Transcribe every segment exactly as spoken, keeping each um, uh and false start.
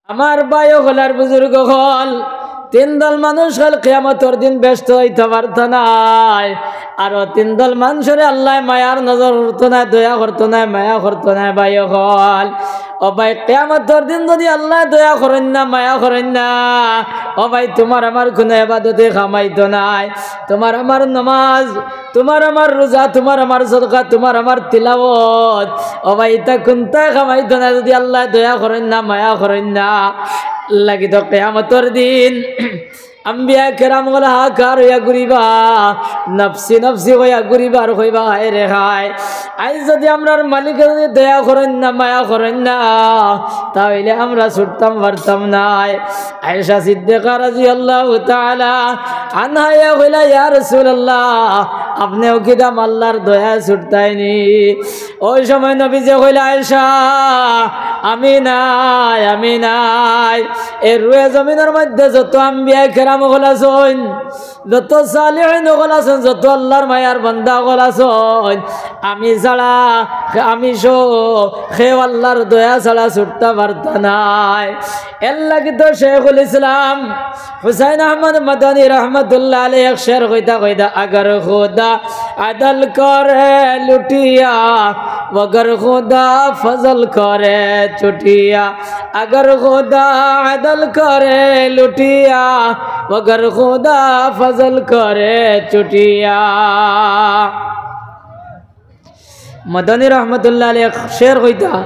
আমার ভাই অকল আর বুজুর্গ অকল, তিন দল মানুষ কাইল কিয়ামতর দিন বেহেস্তো যাইতা পারতা নায়। আরো তিন দল মানষরে আল্লায় মায়ার নজর করতো নায়, দয়া করতো নায়, মায়া করতো নায়, ভাই অকল। ও ভাই, কিয়ামতর দিন যুদি আল্লায় দয়া করইন না, মায়া করইন না, ও ভাই, তুমার আমার কুনু এবাদতে কাম আইতো নায়। তুমার আমার নমাজ, তুমার আমার রোজা, তুমার আমার সদকা, তুমার আমার তিলাওত, ও ভাই, ইতা কুন্তায় কাম আইতো নায় যুদি আল্লায় দয়া করইন না, মায়া করইন না। এরলাগি তো কিয়ামতর দিন আম্বিয়া কেরাম অকল হাহাকার অইয়া ঘুরিবা, নফসি নফসি অইয়া ঘুরিবা আর কইবা, "হায় রে হায়, আইজ যুদি আমরার মালিকে যুদি দয়া করইন না, মায়া করইন না, তা অইলে আমরা ছুটতাম পারতাম নায়।" আয়েশা সিদ্দিকা রাদিয়াল্লাহু তাআলা আনহা ইয়া কইলা, "ইয়া রাসূলুল্লাহ, আপনেও কিতা আল্লার দয়ায় ছুটতায়নি?" ওই সময় নবীজিয়ে কইলা, "আয়েশা, আমি নায়, আমি নায়। এই রুয়ে জমিনর মধ্যে যত আম্বিয়া কেরাম অকল আছইন, যত সালিহিন অকল আছইন, যত আল্লার মায়ার বান্দা অকল আছইন, আমি ছাড়া, আমি সহ কেউ আল্লার দয়া ছাড়া ছুটতা পারতা নায়।" এরলাগি তো শেখুল ইসলাম হুসাইন আহমদ মাদানী রহমতুল্লাহ আলাইহি এক শের কইতা কইতা, "আগর খুদা আদল করে লুটিয়া, ওগর খুদা ফজল করে চুটিয়া। আগর খুদা আদল করে লুটিয়া, ওগর খুদা ফজল করে চুটিয়া।" মাদানী রহমতুল্লাহ আলাইহি এক শের কইতা,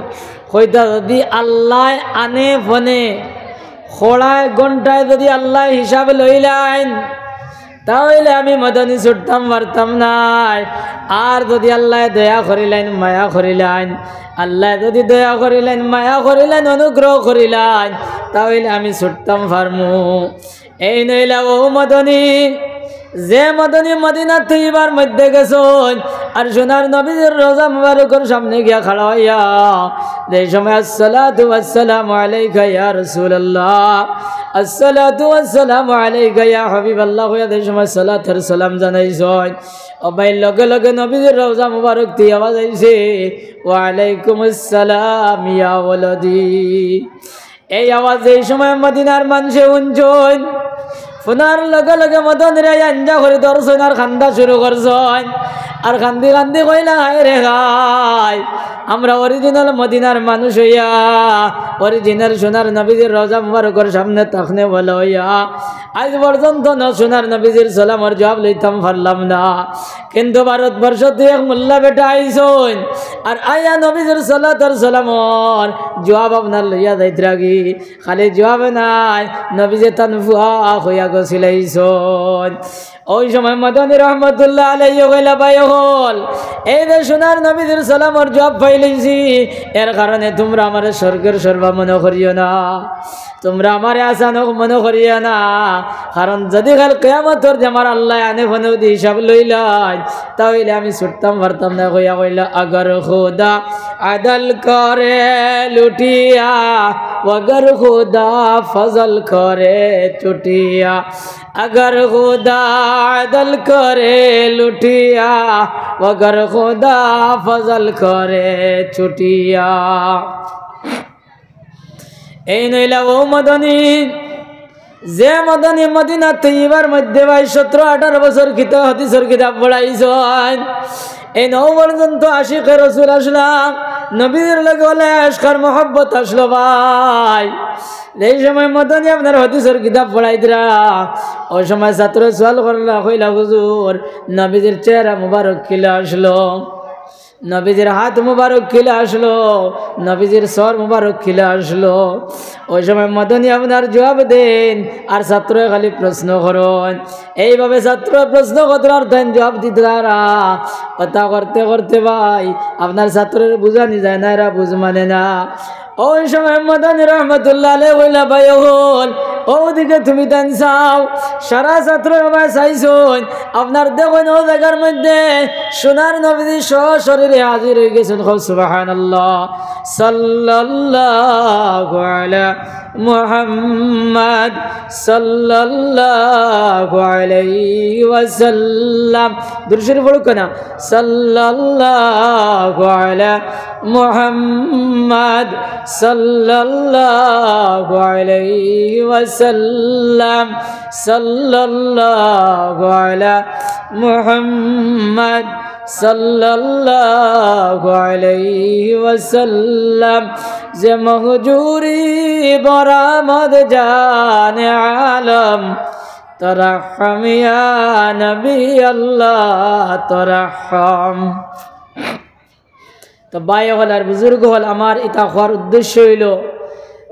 কইতা, "যুদি আল্লায় আনে ফনে, খড়ায় ঘন্টায় যুদি আল্লায় হিসাব লইলাইন, তা অইলে আমি মাদানী ছুটতাম পারতাম নায়। আর যুদি আল্লায় দয়া করিলাইন, মায়া করিলাইন, আল্লায় যুদি দয়া করিলাইন, মায়া করিলাইন, অনুগ্রহ করিলাইন, তা অইলে আমি ছুটতাম পারমু।" এইন অইলা অউ মাদানী, যে মাদানী মদিনা তৈয়বার মধ্যে গেছইন, আর সোনার নবীজির রওজা মুবারকর সামনে গিয়া খাড়া অইয়া, যে সময় "আসসালাতু ওয়াসসালামু আলাইকা ইয়া রাসূলুল্লাহ, আসসালাতু ওয়াসসালামু আলাইকা ইয়া হাবিবাল্লাহ" কইয়া যে সময় সালাতর সালাম জানাইছইন, ও ভাই, লগে লগে নবীজির রওজা মুবারক থি আওয়াজ আইছে, "ওয়া আলাইকুমুস সালাম ইয়া ওয়ালাদি।" এই আওয়াজ যেই সময় মদিনার মানষে হুনছইন, হুনার লগে লগে মাদানীরে আঞ্জা করি ধরছইন আর কান্দা শুরু করছইন। আর কান্দি কান্দি কইলা, "হায় রে হায়, আমরা original মদিনার মানুষ অইয়া, original সোনার নবীজির রওজা মুবারকর সামনে থাকনেওয়ালা অইয়া, আইজ পর্যন্ত ন সোনার নবীজির সালামর জুয়াব লইতাম পারলাম না। কিন্তু ভারতবর্ষ থি এক মোল্লা বেটা আইছইন, আর আইয়া নবীজির সালাত আর সালামর জুয়াব আপনার লইয়া যাইতরাগি।" খালি জুয়াব নায়, নবীজিয়ে তান ফুয়া কইয়া গছিলাইছইন। ওই সময় মাদানী রহমতুল্লাহ আলাইহি কইলা, "ভাই অকল, এই যে সোনার নবীজির সালামর জুয়াব পাইলাইছি, এর কারণে তুমরা আমারে স্বর্গর সর্বা মনো করিও না, তুমরা আমারে আচানক মনো করিও না, কারণ যুদি কাইল কিয়ামতর দিন আমার আল্লায় আনে ফনে যুদি হিসাব লইলাইন, তা অইলে আমি ছুটতাম পারতাম না।" কইয়া কইলা, "আগর খুদা আদল করে লুটিয়া, ওগর খুদা ফজল করে চুটিয়া।" আগর খুদা আদল করে লুটিয়া, ওগর খুদা ফজল করে চুটিয়া। এইন অইলা অউ মাদানী, যে মাদানী মদিনা তৈয়বার মধ্যে ভাই সতরো আঠারো বছর কিতা হাদিসর কিতাব পড়াইছইন। এইন অউ পর্যন্ত আশিকে রসুল আছলা, নবীজির লগে অলা এশক আর মহব্বত আছলো ভাই। যেই সময় মাদানী আপনার হাদিসর কিতাব পড়াইতরা, অউ সময় ছাত্রয় সওয়াল করলা, কইলা, "হুজুর, নবীজির চেহারা মুবারক কিলা আছলো?" নবীজির হাত মুবারক কিলা আছলো, নবীজির সর মুবারক কিলা আছলো। অউ সময় মাদানী আপনার জুয়াব দেইন, আর ছাত্রয় খালি প্রশ্ন করইন। এইভাবে ছাত্রয় প্রশ্ন করতরা আর তাইন জুয়াব দিতরা। অতা করতে করতে ভাই, আপনার ছাত্ররে বুঝানি যায় না, এরা বুঝ মানে না। অউ সময় মাদানী রহমতুল্লাহ আলাইহি কইলা, "ভাই অকল, অউ দিকে তুমি তান চাও, সারা ছাত্র সভায় চাইছইন, আপনার দেখইন অউ জাগার মধ্যে সোনার নবীজি সশরীরে হাজির অইগেছইন। কও সুবহানাল্লাহ। সাল্লাল্লাহু আলা মুহাম্মাদ সাল্লাল্লাহু আলাইহি ওয়াসাল্লাম। দুরূদ শরীফ পড়ুক্কা না। সাল্লাল্লাহু আলা মুহাম্মাদ সাল্লাল্লাহু আলাইহি ওয়াসাল্লাম। সাল্লাল্লাহু আলা মুহাম্মাদ সাল্লাল্লাহু আলাইহি ওয়াসাল্লাম। যে মহজুরি বরামদ জানে আলম, তরহম ইয়া নবী আল্লাহ তরহম। তো ভাই অকল আর বুজুর্গ অকল, আমার ইতা কওয়ার উদ্দেশ্য অইলো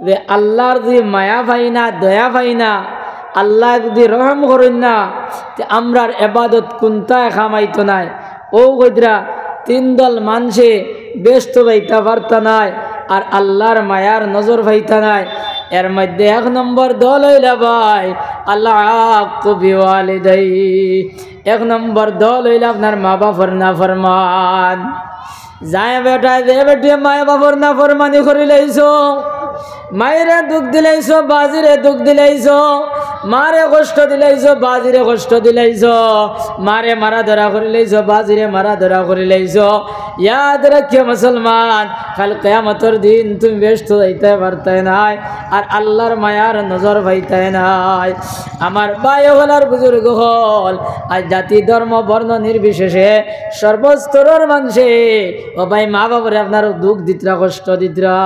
যে আল্লার যুদি মায়া পাই না, দয়া পাই না, আল্লায় যুদি রহম করইন না, তে আমরার এবাদত কুন্তায় কাম আইতো নায়। অউ কইতরা তিন দল মানষে বেহেস্তো যাইতা পারতা নায়, আর আল্লার মায়ার নজর পাইতা নায়। এর মধ্যে এক নম্বর দল অইলা ভাই, আল আক্কু বিওয়ালিদাইহি। এক নম্বর দল অইলা আপনার মা বাফর নাফরমান। যে বেটায়, যে বেটিয়ে মা বাফর নাফরমানি করিলাইছো, মাইরে দুখ দিলাইছো, বাজিরে দুখ দিলাইছো, মারে কষ্ট দিলাইছো, বাজিরে কষ্ট দিলাইছো, মারে মারা ধরা করিলাইছো, বাজিরে মারা ধরা করিলাইছো। ইয়াদ রাখিও মুসলমান, কাল কিয়ামতর দিন তুমি বেহেস্তো যাইতায় পারতায় নায়, আর আল্লার মায়ার নজর পাইতায় নায়। আমার ভাই অকল আর বুজুর্গ অকল, আইজ জাতি ধর্ম বর্ণ নির্বিশেষে সর্বস্তরর মানষে, ও ভাই, মা বাফরে আপনার দুখ দিতরা, কষ্ট দিতরা।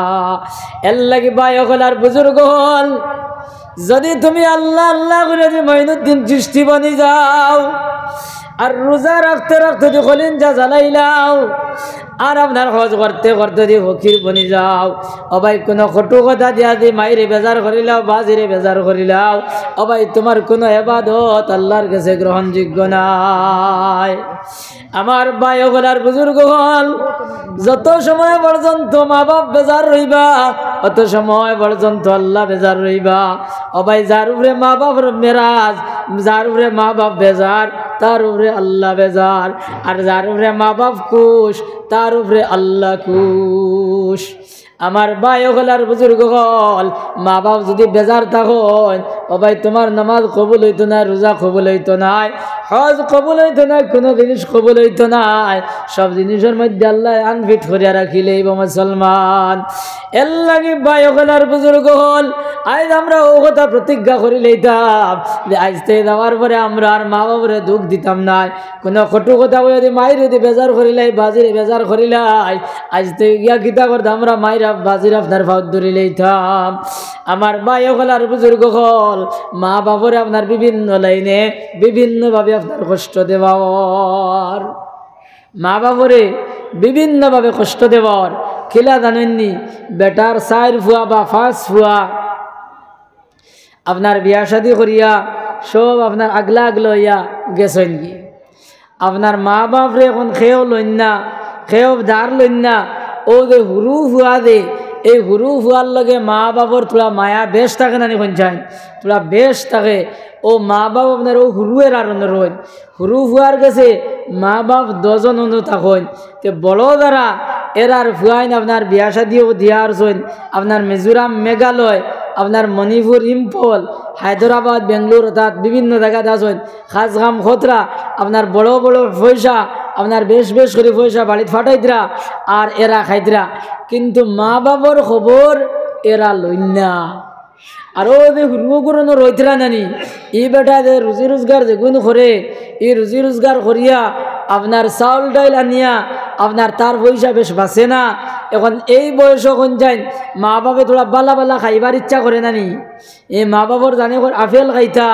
এরলাগি ভাই অকল আর বুজুর্গ অকল, যুদি তুমি আল্লা আল্লা করি যুদি মঈনুদ্দিন চিশতি বনি যাও, আর রুজা রাখতে রাখতে যুদি কলিঞ্জা জ্বালাইলাও, আর আপনার হজ করতে করতে যুদি ফকির বনি যাও, ও ভাই, কুনু কটু কথা দিয়া যুদি মাইরে বেজার করিলাও, বাজিরে বেজার করিলাও, ও ভাই, তুমার কুনু এবাদত আল্লার গেছে গ্রহণযোগ্য নায়। আমার ভাই অকল আর বুজুর্গ অকল, যত সময় পর্যন্ত মা বাফ বেজার রইবা, অত সময় পর্যন্ত আল্লা বেজার রইবা। ও ভাই, যার উপরে মা বাফর মেরাজ, যার উপরে মা বাফ বেজার, তার উপরে আল্লা বেজার। আর যার উপরে মা বাফ খুশ, তার উপরে আল্লা খুশ। আমার ভাই অকল আর বুজুর্গ অকল, মা বাফ যুদি বেজার থাকইন, ও ভাই, তুমার নামাজ কবুল অইতো নায়, রুজা কবুল অইতো নায়, হজ কবুল অইতো নায়, কুনু জিনিস কবুল অইতো নায়। সব জিনিসর মধ্যে আল্লায় unfit করিয়া রাখিলাইবো মুসলমান। এরলাগি ভাই অকল আর বুজুর্গ অকল, আইজ আমরা অউ কথা প্রতিজ্ঞা করিলাইতাম যে আইজ থাকি যাওয়ার পরে আমরা আর মা বাফরে দুখ দিতাম নায়। কুনু কটু কথা কইয়া যুদি মাইরে যুদি বেজার করিলাই, বাজিরে বেজার করিলাই, আইজ থাকি গিয়া কিতা করতাম, আমরা মাইরে বাজিরে আপনার পাওত ধরিলাইতাম। আমার ভাই অকল আর বুজুর্গ অকল, মা বাফরে আপনার বিভিন্ন লাইনে বিভিন্নভাবে আপনার কষ্ট দেওয়া অর। মা বাফরে বিভিন্নভাবে কষ্ট দেওয়া অর। কিলা জানইননি? বেটার চাইর ফুয়া বা পাঁচ ফুয়া আপনার বিয়া শাদি করিয়া সব আপনার আগলা আগলা অইয়া গেছইনগি। আপনার মা বাফরে অখন কেউ লইন না, কেউ ধার লইন না। অউ যে হুরু ফুয়া যে, এই হুরু ফুয়ার লগে মা বাফর থুড়া মায়া বেশ থাকে না নি কইন চাইন? থুড়া বেশ থাকে। অউ মা বাফ আপনার অউ হুরু এরার অনো রইন। হুরু ফুয়ার গেছে মা বাফ দুইজন অনো থাকইন। তে বড় যারা এরার ফুয়াইন আপনার বিয়া শাদিও দিয়া আরছইন, আপনার মিজোরাম, মেঘালয়, আপনার মণিপুর, ইম্ফল, হায়দরাবাদ, বেঙ্গালুরু, অর্থাৎ বিভিন্ন জাগাত আছইন। কাজ কাম করতরা, আপনার বড় বড় পয়সা, আপনার বেশ বেশ করি পয়সা বাড়িত ফাটাইতরা, আর এরা খাইতরা। কিন্তু মা বাফর খবর এরা লইন না। আর অউ যে হুরু অগুর অনো রইতরা না নি, ই বেটা যে রুজি রোজগার যেগুন করে, ই রুজি রোজগার করিয়া আপনার চাউল ডাইল আনিয়া আপনার তার পয়সা বেশ বাঁচে না। অখন এই বয়সো কইন চাইন মা বাফে থুড়া ভালা ভালা খাইবার ইচ্ছা করে না নি? এ মা বাফর জানে কর আপেল খাইতা,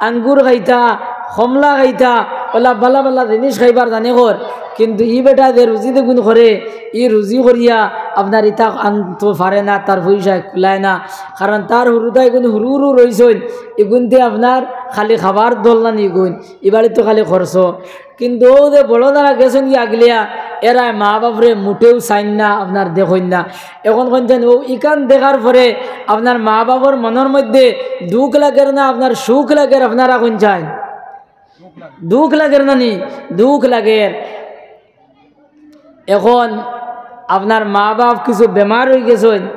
আঙ্গুর খাইতা, কমলা খাইতা, অলা বালা বালা জিনিস খাইবার জানে কর, কিন্তু ই বেটা যে রুজি যেগুন করে, ই রুজি করিয়া আপনার ইতা আনতো পারে না, তার পয়সা কুলায় না। কারণ তার হুরুতায় গুন হুরু হুরু রইছইন, ইগুনতে আপনার খালি খাবার দল না নি ইগুন, ই বাড়িত তো খালি খরচ। কিন্তু অউ যে বড় যারা গেছইন গি আগলিয়া, এরা মা বাপরে মুটেউ চাইন না, আপনার দেখইন না। এখন কইন চাইন, অউ ইখান দেখার পরে আপনার মা বাপর মনর মধ্যে দুখ লাগের না, আপনার সুখ লাগের, আপনারা কইন চাইন? দুখ লাগের না নি? দুখ লাগের। এখন আপনার মা বাপ কিছু বেমার অইগেছইন,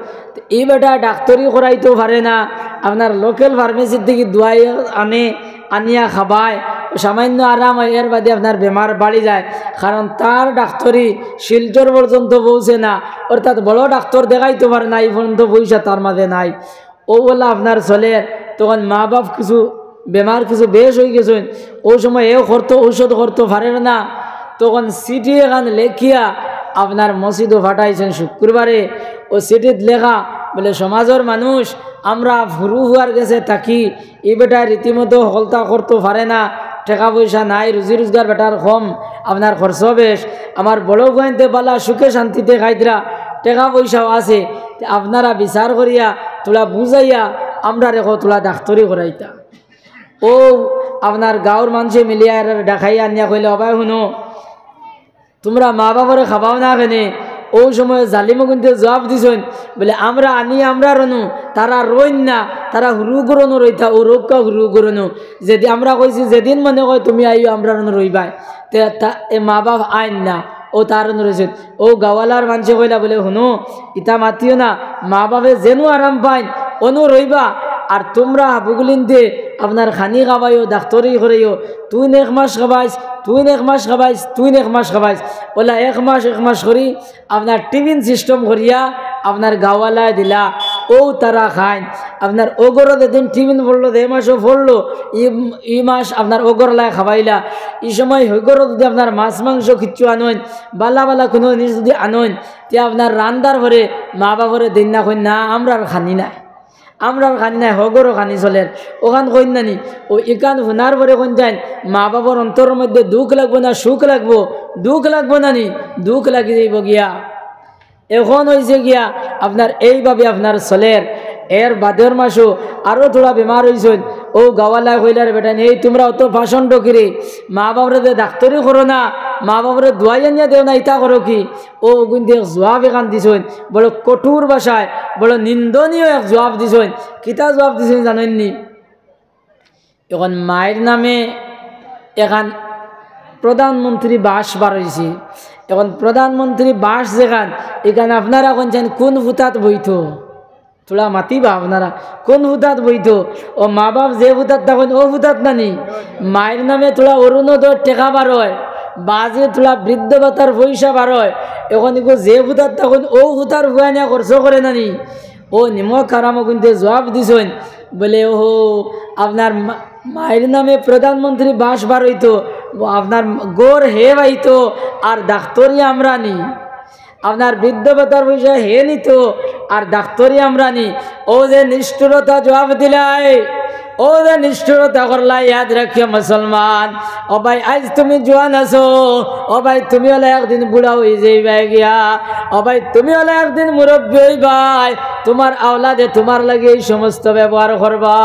ই বেটা ডাক্তরি করাইতো পারে না, আপনার local pharmacy থাকি দুয়াই আনে, আনিয়া খাবায়, সামান্য আরাম অয়, এর বাদে আপনার বেমার বাড়ি যায়, কারণ তার ডাক্তরি শিলচর পর্যন্ত পৌঁছে না, অর্থাৎ বড় ডাক্তর দেখাইতো পারে না, ই পর্যন্ত পয়সা তার মাঝে নাই। অউ অলা আপনার চলের, তখন মা বাপ কিছু বেমার কিছু বেশ অইগেছইন, অউ সময় এও খরতো, ঔষধ খরতো পারের না, তখন চিঠি এখান লেখিয়া আপনার মসজিদো পাঠাইছইন শুক্রবারে। অউ চিঠিত লেখা বলে, সমাজর মানুষ, আমরা হুরু হুয়ার গেছে থাকি, ই বেটায় রীতিমতো হকলতা খরতো পারে না, টেকা পয়সা নাই, রুজি রুজগার বেটার কম, আপনার খরচ বেশ। আমার বড় পুয়াইন্তে বালা সুখে শান্তিতে খাইতরা, টেকা পয়সাও আছে, তে আপনারা বিচার করিয়া থুড়া বুঝাইয়া আমরারে কও থুড়া ডাক্তরি করাইতা। অউ আপনার গাঁওর মানষে মিলিয়া এরারে ডাকাইয়া আনিয়া কইলে, "ও ভাই হুনো, তুমরা মা বাপরে খাবাও না কেনে?" অউ সময় জালিমগুইন্তে জুয়াব দিছইন, বলে, "আমরা আনি আমরার অনো, তারা রইন না, তারা হুরুগুর অনো রইতা, অউ রউক্কা হুরুগুর অনো। যেদি-, আমরা কইছি যেদিন মনে কয় তুমি আইও আমরার অনো রইবায়, তে তা-, এ মা বাপ আইন না, অউ তার অনো রইছইন।" অউ গাঁওয়ালার মানষে কইলা বলে, "হুনো, ইতা মাতিও না, মা বাপে যেনো আরাম পাইন, অনো রইবা। আর তুমরা হাবুগুলিন্তে আপনার খানি খাবাইও, ডাক্তরি করাইও, তুইন এক মাস খাবাইস, তুইন এক মাস খাবাইস, তুইন এক মাস খাবাইস।" অলা এক মাস, এক মাস করি আপনার টিফিন system করিয়া আপনার গাঁওয়ালায় দিলা, অউ তারা খাইন। আপনার অউ ঘরো যেদিন টিফিন পড়লো, যে মাসো পড়লো, ই, ই মাস আপনার অউ ঘরলায় খাবাইলা। ই সময় হউ ঘরো যুদি আপনার মাছ মাংস কিচ্ছু আনইন, বালা বালা কুনু জিনিস যুদি আনইন, তে আপনার রান্দার পরে মা বাপরে দেইন না, কইন না, "আমরার খানি নাই, আমরার খানি নাই, হউ ঘরো খানি চলের।" অখান কইন না নি? অউ ইখান হুনার পরে কইন চাইন, মা বাপর অন্তরর মধ্যে দুখ লাগবো না সুখ লাগবো? দুখ লাগবো না নি? দুখ লাগি যাইবো গিয়া। এখন অইছে গিয়া আপনার এইভাবে আপনার চলের। এর বাদর মাসো আরো থুড়া বেমার অইছইন। অউ গাঁওয়ালায় কইলা, "রে বেটা, এই তুমরা অত ভাষণ ডকিরে, মা বাপরে যে ডাক্তরি করো না, মা বাপরে দুয়াই আনিয়া দেও না, ইতা করো কি?" অউ অগুইন্তে এক জুয়াব এখান দিছইন, বড় কঠোর ভাষায়, বড় নিন্দনীয় এক জুয়াব দিছইন। কিতা জুয়াব দিছইন জানইন নি? এখন মায়ের নামে এখান প্রধানমন্ত্রী বাস বার অইছে। এখন প্রধানমন্ত্রী বাস যেখান, এখান আপনারা কইন চাইন কুন ফুতাত বইতো? থুড়া মাতিবা আপনারা, কুন ফুতাত বইতো? অউ মা বাপ যে ফুতাত থাকইন, অউ ফুতাত না নি? মায়ের নামে থুড়া অরুণোদয় টেকা বার অয়, বাজে থুড়া বৃদ্ধ ভাতার পয়সা বার অয়। এখন ইগু যে ফুতাত থাকইন, অউ ফুতার ফুয়াইনে খরচ করে না নি? অউ নিমক হারামগুইন্তে জুয়াব দিছইন, বলে, "ওহো, আপনার মা-, মায়ের নামে প্রধানমন্ত্রী বাস বার অইতো, আপনার ঘর হে বাইতো, আর ডাক্তরি আমরা নি, আপনার বৃদ্ধ ভাতার পয়সা হে নিতো, আর ডাক্তরি আমরা নি।" অউ যে নিষ্ঠুরতা জুয়াব দিলায়, অউ যে নিষ্ঠুরতা করলায়, ইয়াদ রাখিও মুসলমান, ও ভাই, আইজ তুমি জুয়ান আছো, ও ভাই, তুমি অলা একদিন বুড়া অইযাইবায় গিয়া। ও ভাই, তুমি অলা একদিন মুরব্বি অইবায়, তুমার আওলাদে তুমার লাগি এই সমস্ত ব্যবহার করবা।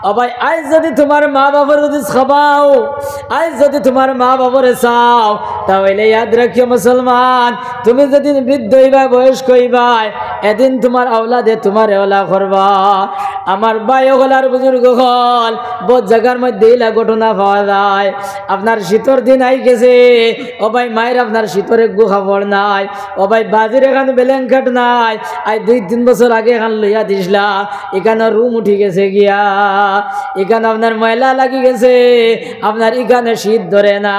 ও ভাই, আইজ যুদি তুমার মা বাপরে যুদি খাবাও, আইজ যুদি তুমার মা বাপরে চাও, তা অইলে ইয়াদ রাখিও মুসলমান, তুমি যেদিন বৃদ্ধ অইবায়, বয়স্ক অইবায়, এদিন তুমার আওলাদে তুমারে অলা করবা। আমার ভাই অকল আর বুজুর্গ অকল, বউত জাগার মধ্যে ইলা ঘটনা পাওয়া যায়। আপনার শীতর দিন আইগেছে, ও ভাই, মায়ের আপনার শীতর এগু কাপড় নাই, ও ভাই, বাজির এখান blanket নাই, আইজ দুই তিন বছর আগে এখান লইয়া দিছলা, ইখানো রুম উঠি গেছে গিয়া, ইখান আপনার ময়লা লাগি গেছে, আপনার ইখানো শীত ধরে না,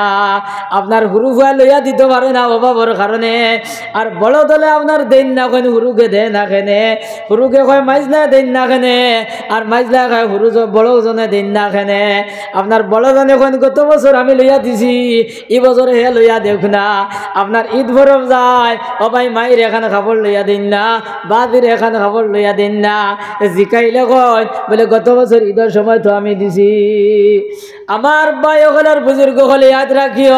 আপনার হুরু ফুয়া লইয়া দিতো পারে না অভাবর কারণে। আর বড় দলে আপনার দেইন না কেনে, হুরুগে দেয় না কেনে, হুরুগে কয় মাইজ না দেইন না কেনে, আর মাইজলা কয়, হুরু জ-, বড় জনে দেইন না কেনে? আপনার বড় জনে কইন, গত বছর আমি লইয়া দিছি, ই বছর হে লইয়া দেউক না। আপনার ইদ পরব যায়, ও ভাই, মাইর এখান কাপড় লইয়া দেইন না, বাজির এখান কাপড় লইয়া দেইন না। জিকাইলে কইন, বলে, গত বছর ইদর সময় তো আমি দিছি। আমার ভাই অকল আর বুজুর্গ অকল, ইয়াদ রাখিও,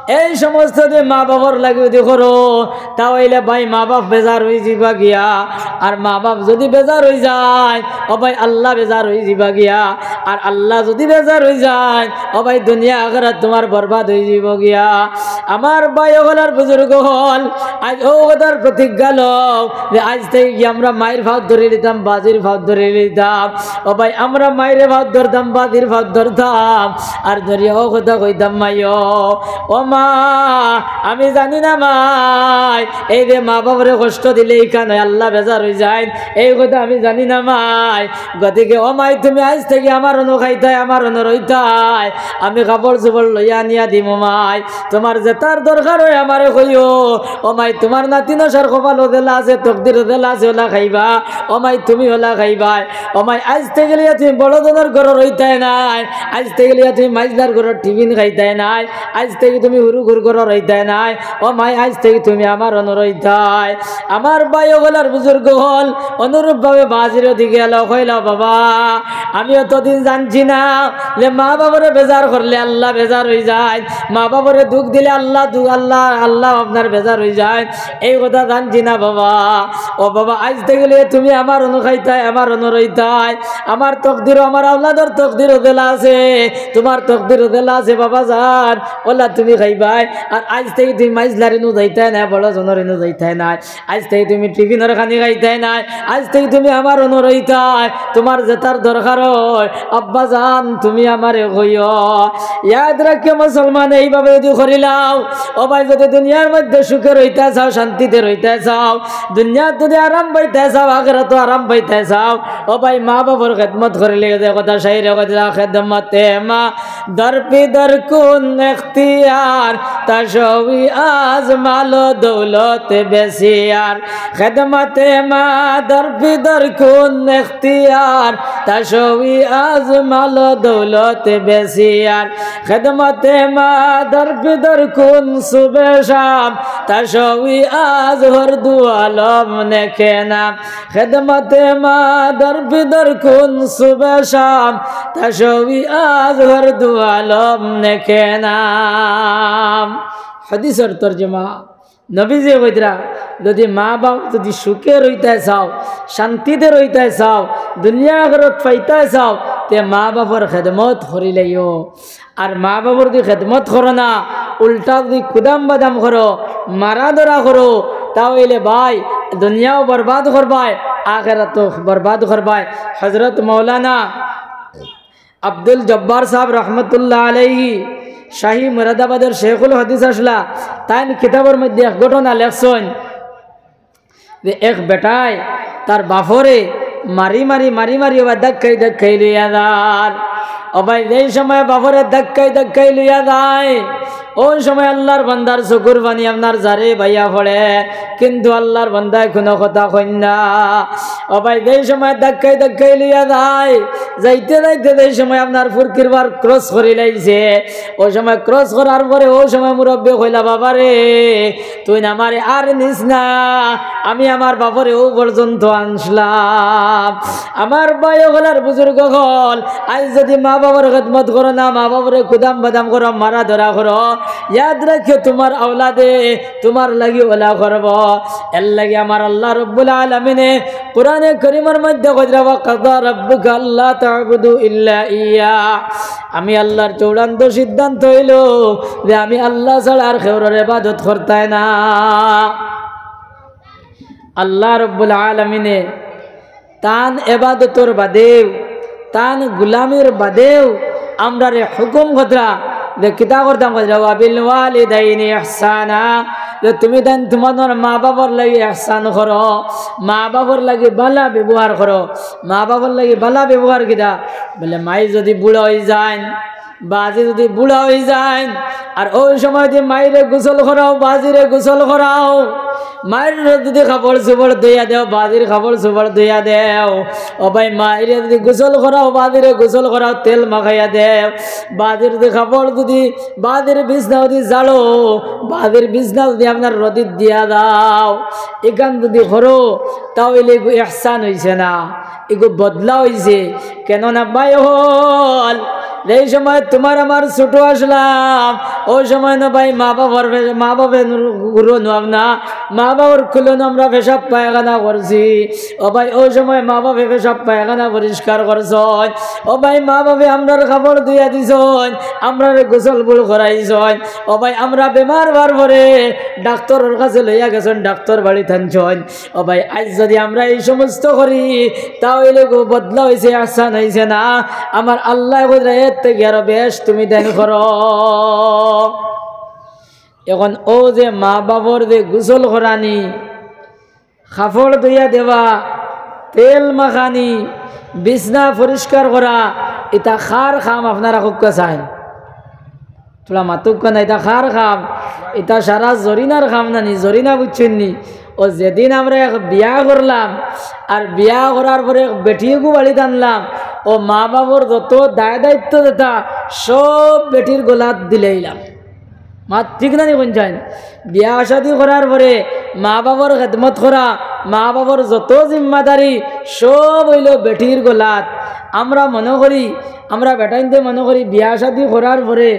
এই সমস্ত যে মা বাবার লাগি যদি করো, তা অইলে ভাই মা বাপ বেজার অইযিবা গিয়া। আর মা বাপ যদি বেজার অইযায়, ও ভাই আল্লাহ বেজার অইযিবা গিয়া। আর আল্লাহ যদি বেজার অইযায়, ও ভাই দুনিয়া আখিরাত তুমার বরবাদ অইযিবো গিয়া। আমার ভাই অকল আর বুজুর্গ অকল, আইজ অউ কথার প্রতিজ্ঞা লও যে আইজ থাকি আমরা মাইর ফাও ধরি লিতাম, বাজির ফাও ধরি লিতাম। ও ভাই, আমরা মাইরে ফাও ধরতাম, বাজির ফাও ধরতাম, আর ধরিয়া অউ কথা কইতাম, মাইও, ও মা, আমি জানি না মাই, এই যে মা বাপরে কষ্ট দিলে ইখান অয় আল্লাহ বেজার অইযাইন, এই কথা আমি জানি না মাই। গতিকে ও মাই, তুমি আইজ থাকি আমার অনো খাইতায়, আমার অনো রইতায়, আমি কাপড় চোপড় লইয়া আনিয়া দিমু মাই। তুমার যেতার দরকার অয় আমারে কইও। ও মাই, তুমার নাতি নশার কপালো যেলা আছে, তকদিরো যেলা আছে, অলা খাইবা। ও মাই, তুমি অলা খাইবায়। ও মাই, আইজ থাকি লইয়া তুমি বড় জনর ঘরো রইতায় নায়, আইজ থাকি লইয়া তুমি মাইজলার ঘরো টিফিন খাইতায় নায়, আইজ থাকি তুমি হুরুগুর ঘরো রইতায় নায়। ও মাই, আইজ থাকি তুমি আমার অনো রইতায়। আমার ভাই অকল আর বুজুর্গ অকল, অনুরূপভাবে বাজিরও দিকে এলো, কইলো, বাবা, আমি অতদিন জানছি না যে মা বাপরে বেজার করলে আল্লাহ বেজার অইযাইন, মা বাপরে দুখ দিলে আল্লাহ দু-, আল্লাহ, আল্লাহ আপনার বেজার অইযাইন, এই কথা জানছি না বাবা। ও বাবা, আইজ থাকি লইয়া তুমি আমার অনো খাইতায়, আমার অনো রইতায়, আমার তকদিরো, আমার আওলাদর তকদিরো যেলা আছে, তুমার তকদিরো যেলা আছে বাবা জান, অলা তুমি খাইবায়। আর আইজ থাকি তুমি মাইজলার ইনো যাইতায় নায়, বড় জনর ইনো যাইতায় নায়। আইজ থাকি তুমি টিফিনর খানি খাইতায় নায়, আইজ থাকি তুমি আমার অনো রইতায়, তুমার যেতার দরকার অয়, আব্বা জান, তুমি আমারে কইও। ইয়াদ রাখিও মুসলমান, এইভাবে যদি করিলাও, ও ভাই, যদি দুনিয়ার মধ্যে সুখে রইতায় চাও, শান্তিতে রইতায় চাও, দুনিয়াত যদি আরাম পাইতায় চাও, আখিরাতো আরাম পাইতায় চাও, ও ভাই, মা বাপর খেদমত করিলে যে কথা শাইরে কইতরা, খেদমতে মা در پی در کن اختیار، تشوی از مال و دولت بسیار۔ خدمت مادر پدر کن اختیار، تشوی از مال و دولت بسیار۔ خدمت مادر پدر کن صبح شام، تشوی از هر دو عالم نک نام۔ خدمت مادر پدر کن صبح شام، تشوی از هر دو عالم نک نام۔ হাদিসর তর্জমা, নবীজি কইতরা, যদি মা বাপ যদি সুখে রইতায় চাও, শান্তিতে রইতায় চাও, দুনিয়া আখিরাত পাইতায় চাও, তে মা বাপর খেদমত করিলাইও। আর মা বাপর যদি খেদমত করো না, উল্টা যদি কুদাম বাদাম করো, মারা ধরা করো, তা অইলে ভাই দুনিয়াও বরবাদ করবায়, আখিরাতও বরবাদ করবায়। হযরত মাওলানা আব্দুল জব্বার সাহেব রহমতুল্লাহ আলাইহি, শাহী মুরাদাবাদর শেখুল হাদিস আছলা, তাইন কিতাবর মধ্যে এক ঘটনা লেখছইন। যে এক বেটায় তার বাপরে মারি মারি, মারি মারি, ওবা ধাক্কাই ধাক্কাই লইয়া যার। ও ভাই, যেই সময় বাপরে ধাক্কাই ধাক্কাই লইয়া যায়, ওই সময় আল্লার বান্দার চকুর পানি আপনার জারে বাইয়া পড়ে, কিন্তু আল্লার বান্দায় কুনু কথা কইন না। ও ভাই, যেই সময় ধাক্কাই ধাক্কাই লইয়া যায়, যাইতে যাইতে যেই সময় আপনার ফুরকির বার cross করিলাইছে, ওই সময় cross করার পরে ওই সময় মুরব্বি কইলা, "বাবারে, তুইন আমারে আর নিস না, আমি আমার বাপরে অউ পর্যন্ত আনছলাম।" আমার ভাই অকল আর বুজুর্গ অকল, আইজ যদি মা বাপর খেদমত করো না, মা বাপরে কুদাম বাদাম করো, মারা ধরা করো, ইয়াদ রাখিও তুমার আওলাদে তুমার লাগি অলা করবো। এরলাগি আমার আল্লাহ রব্বুল আলামিনে কোরআনে করিমর মধ্যে কইরা, "ওয়া কাযা রাব্বুকা আল্লা তা'বুদু ইল্লা ইয়্যাহ।" আমি আল্লার চূড়ান্ত সিদ্ধান্ত অইলো যে আমি আল্লা ছাড়া আর কেউরর ইবাদত করতায় না। আল্লা রব্বুল আলামিনে তান ইবাদতর বাদেউ, তান গুলামির বাদেউ আমরারে হুকুম করতরা যে কিতা করতাম কইরা, "ওয়া বিল ওয়ালিদাইনি ইহসানা", যে তুমি তাইন তুমার মা বাপর লাগি ইহসান করো, মা বাপর লাগি ভালা ব্যবহার করো। মা বাপর লাগি ভালা ব্যবহার কিতা? বলে, মাই যদি বুড়া অইযাইন, বাজি যদি বুড়া অইযাইন, আর ওই সময় যদি মাইরে গোসল করাও, বাজিরে গোসল করাও, মাইর যদি কাপড় চুপড় ধুইয়া দেও, বাদির কাপড় চুপড় ধুইয়া দেও। ও ভাই, মাইরে যদি গোসল করাও, বাদিরে গোসল করাও, তেল মাখাইয়া দেও। বাদির যদি কাপড় যদি, বাদির বিছনা যদি ঝাড়ো, বাদির বিছনা যদি আপনার রদিত দিয়া দাও, ইখান যদি করো, তা অইলে ইগু ইহসান অইছে না, ইগু বদলা অইছে। কেননা ভাই অকল, যেই সময় তুমার আমার ছোট আছলাম, অউ সময় নু ভাই মা বাবার ফে-, মা বাফে গুরু নুয়াম না, মা বাবার কুলো নু আমরা পেশাব পায়খানা করছি। ও ভাই, অউ সময় মা বাফে পেশাব পায়খানা পরিষ্কার করছইন। ও ভাই, মা বাফে আমরার কাপড় ধুইয়া দিছইন, আমরারে গোসল বুল করাইছইন। ও ভাই, আমরা বেমার অওয়ার পরে ডাক্তরর কাছে লইয়া গেছইন, ডাক্তর বাড়িত আনছইন। ও ভাই, আইজ যদি আমরা এই সমস্ত করি, তা অইলে গো বদলা অইছে, ইহসান অইছে না। আমার আল্লায় কইরা এর থাকি আরো বেশ তুমি দান করো। এখন অউ যে মা বাফর যে গোসল করানি, কাপড় ধুইয়া দেওয়া, তেল মাখানি, বিছনা পরিষ্কার করা, ইতা কার কাম আপনারা কউক্কা চাইন? থুড়া মাতউক্কা না, ইতা কার কাম? ইতা সারা জরিনার কাম না নি? জরিনা বুঝছইন নি? ও যেদিন আমরা এক বিয়া করলাম, আর বিয়া করার পরে এক বেটিগু বাড়িত আনলাম, ও মা বাফর যত দায় দায়িত্ব যেতা সব বেটির গলাত দিলাইলাম। মাত ঠিক না নি কইন চাইন? বিয়া শাদি করার পরে মা বাফর খেদমত করা, মা বাফর যত জিম্মাদারি সব অইলো বেটির গলাত। আমরা মনো করি, আমরা বেটাইন্তে মনো করি বিয়া শাদি করার পরে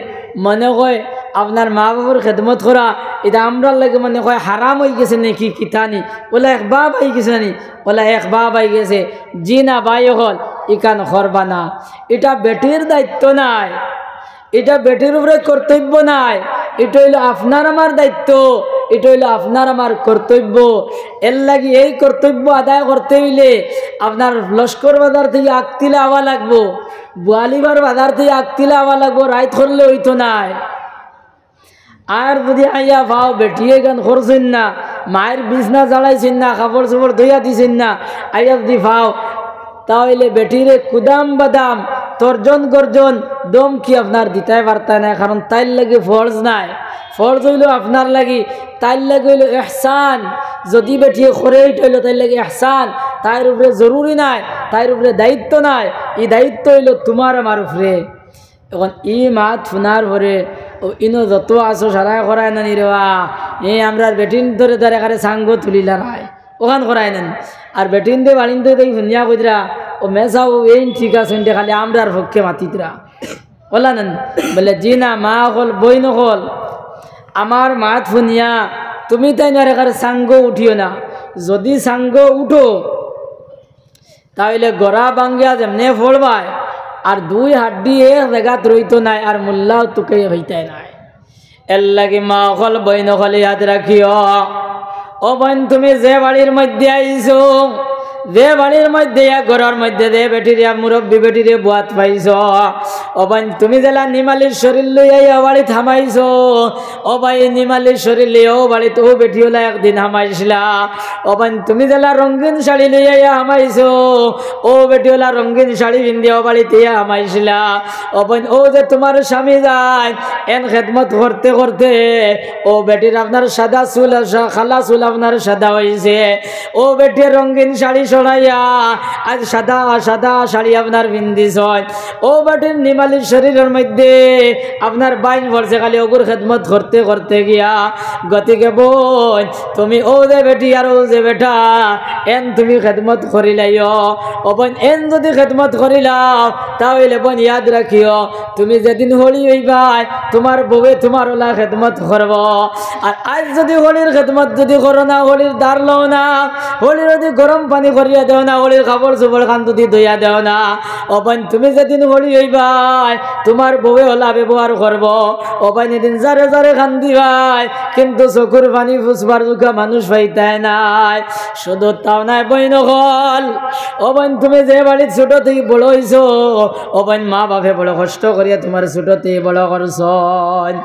মনো কয় আপনার মা বাফর খেদমত করা, ইতা আমরার লাগি মনো কয় হারাম অইগেছে নি কি কিতা নি, অলা এক বাব আইগেছে নি, অলা এক বাব আইগেছে। জি না ভাই অকল, ইখান করবা না, ইটা বেটির দায়িত্ব নায়। ইটা বেটির উপরে কর্তব্য নায়, ইটা অইলো আপনার আমার দায়িত্ব, ইটা অইলো আপনার আমার কর্তব্য। এর লাগি এই কর্তব্য আদায় করতে অইলে আপনার লস্কর বাজার থাকি আগতিলা আওয়া লাগবো, বুয়ালিবার বাজার থাকি আগতিলা আওয়া লাগবো, রাইত করলে অইতো নায়। আর যদি আইয়া পাও বেটিয়ে ইখান করছইন না, মাইর বিছনা ঝাড়াইছইন না, কাপড় চোপড় ধুইয়া দিছইন না, আইয়া যদি পাও, তা অইলে বেটিরে কুদাম বাদাম, তর্জন গর্জন, ধমকি আপনার দিতায় পারতায় নায়, কারণ তাইর লাগি ফরজ নায়। ফরজ অইলো আপনার লাগি, তাইর লাগি অইলো ইহসান। যদি বেটিয়ে করে, ইটা অইলো তাইর লাগি ইহসান, তাইর উপরে জরুরি নায়, তাইর উপরে দায়িত্ব নায়, ই দায়িত্ব অইলো তুমার আমার উপরে। এখন ই মাত হুনার পরে, ও ইনো যত আছো সারায় করায় না নি রে বা, এ আমরার বেটিন্তরে তারে কারে সাঙ্গ তুলিলার আয়, অখান করায় না নি। আর বেটিন্তে বাড়িন্তে তাই হুনিয়া কইতরা, ও মেসাব এইন ঠিক আছে, ইনতে খালি আমরার পক্ষে মাতিতরা। অলা না নি? বলে, জি না, মা অকল, বইন অকল, আমার মাত হুনিয়া তুমি তাইন আর কারো সাঙ্গ উঠিও না। যদি সাঙ্গ উঠো, তা অইলে গড়া ভাঙ্গিয়া যেমনে পড়বায়, আর দুই হাড্ডি এক জাগাত রইতো নায়, আর মুল্লাও তুকাইয়া পাইতায় নায়। এর লাগি মা অকল, বইন অকল, ইয়াদ রাখিও। ও বইন, তুমি যে বাড়ির মধ্যে আইছো, যে বাড়ির মধ্যে, এক ঘরর মধ্যে যে বেটিরে, মুরব্বি বেটিরে বওয়াত পাইছো, ও বইন, তুমি যেলা নিমালির শরীর লইয়া ইয়া বাড়িত হামাইছো, ও ভাই, নিমালির শরীর লইয়া অউ বাড়িত অউ বেটি অলা একদিন হামাইছিলা। ও বইন, তুমি যেলা রঙিন শাড়ি লইয়া ইয়া হামাইছো, অউ বেটি অলা রঙিন শাড়ি পিন্দিয়া অউ বাড়িত ইয়া হামাইছিলা। ও বইন, অউ যে তুমার স্বামী যাইন, এন খেদমত করতে করতে অউ বেটির আপনার সাদা চুল, সা-, কালা চুল আপনার সাদা অইছে। অউ বেটিয়ে রঙিন শাড়ি ছড়াইয়া আইজ সাদা সাদা শাড়ি আপনার পিন্দিছইন। অউ বেটির নিমালির শরীরর মধ্যে আপনার বাইন পড়ছে খালি অগুর খেদমত করতে করতে গিয়া। গতিকে বইন, তুমি অউ যে বেটি আর অউ যে বেটা, এন তুমি খেদমত করিলাইও। ও বইন, এন যদি খেদমত করিলাও, তা অইলে বইন ইয়াদ রাখিও, তুমি যেদিন হড়ি অইবায়, তুমার বউয়ে তুমার অলা খেদমত করবো। আর আইজ যদি হড়ির খেদমত যদি করো না, হড়ির ধার লও না, হড়ির যদি গরম পানি করিয়া দেও না, হড়ির কাপড় চোপড় খান যদি ধইয়া দেও না, ও বইন, তুমি যেদিন হড়ি অইবায়, তুমার বউয়ে অলা ব্যবহার করবো। ও বইন, এদিন জারে জারে কান্দিবায়, কিন্তু চকুর পানি ফুসবার জুকা মানুষ পাইতায় নায়। শুধু তাও নায় বইন অকল, ও বইন, তুমি যে বাড়িত ছোট থাকি বড় অইছো, ও বইন, মা বাফে বড় কষ্ট করিয়া তুমারে ছোট থাকি বড় করছইন।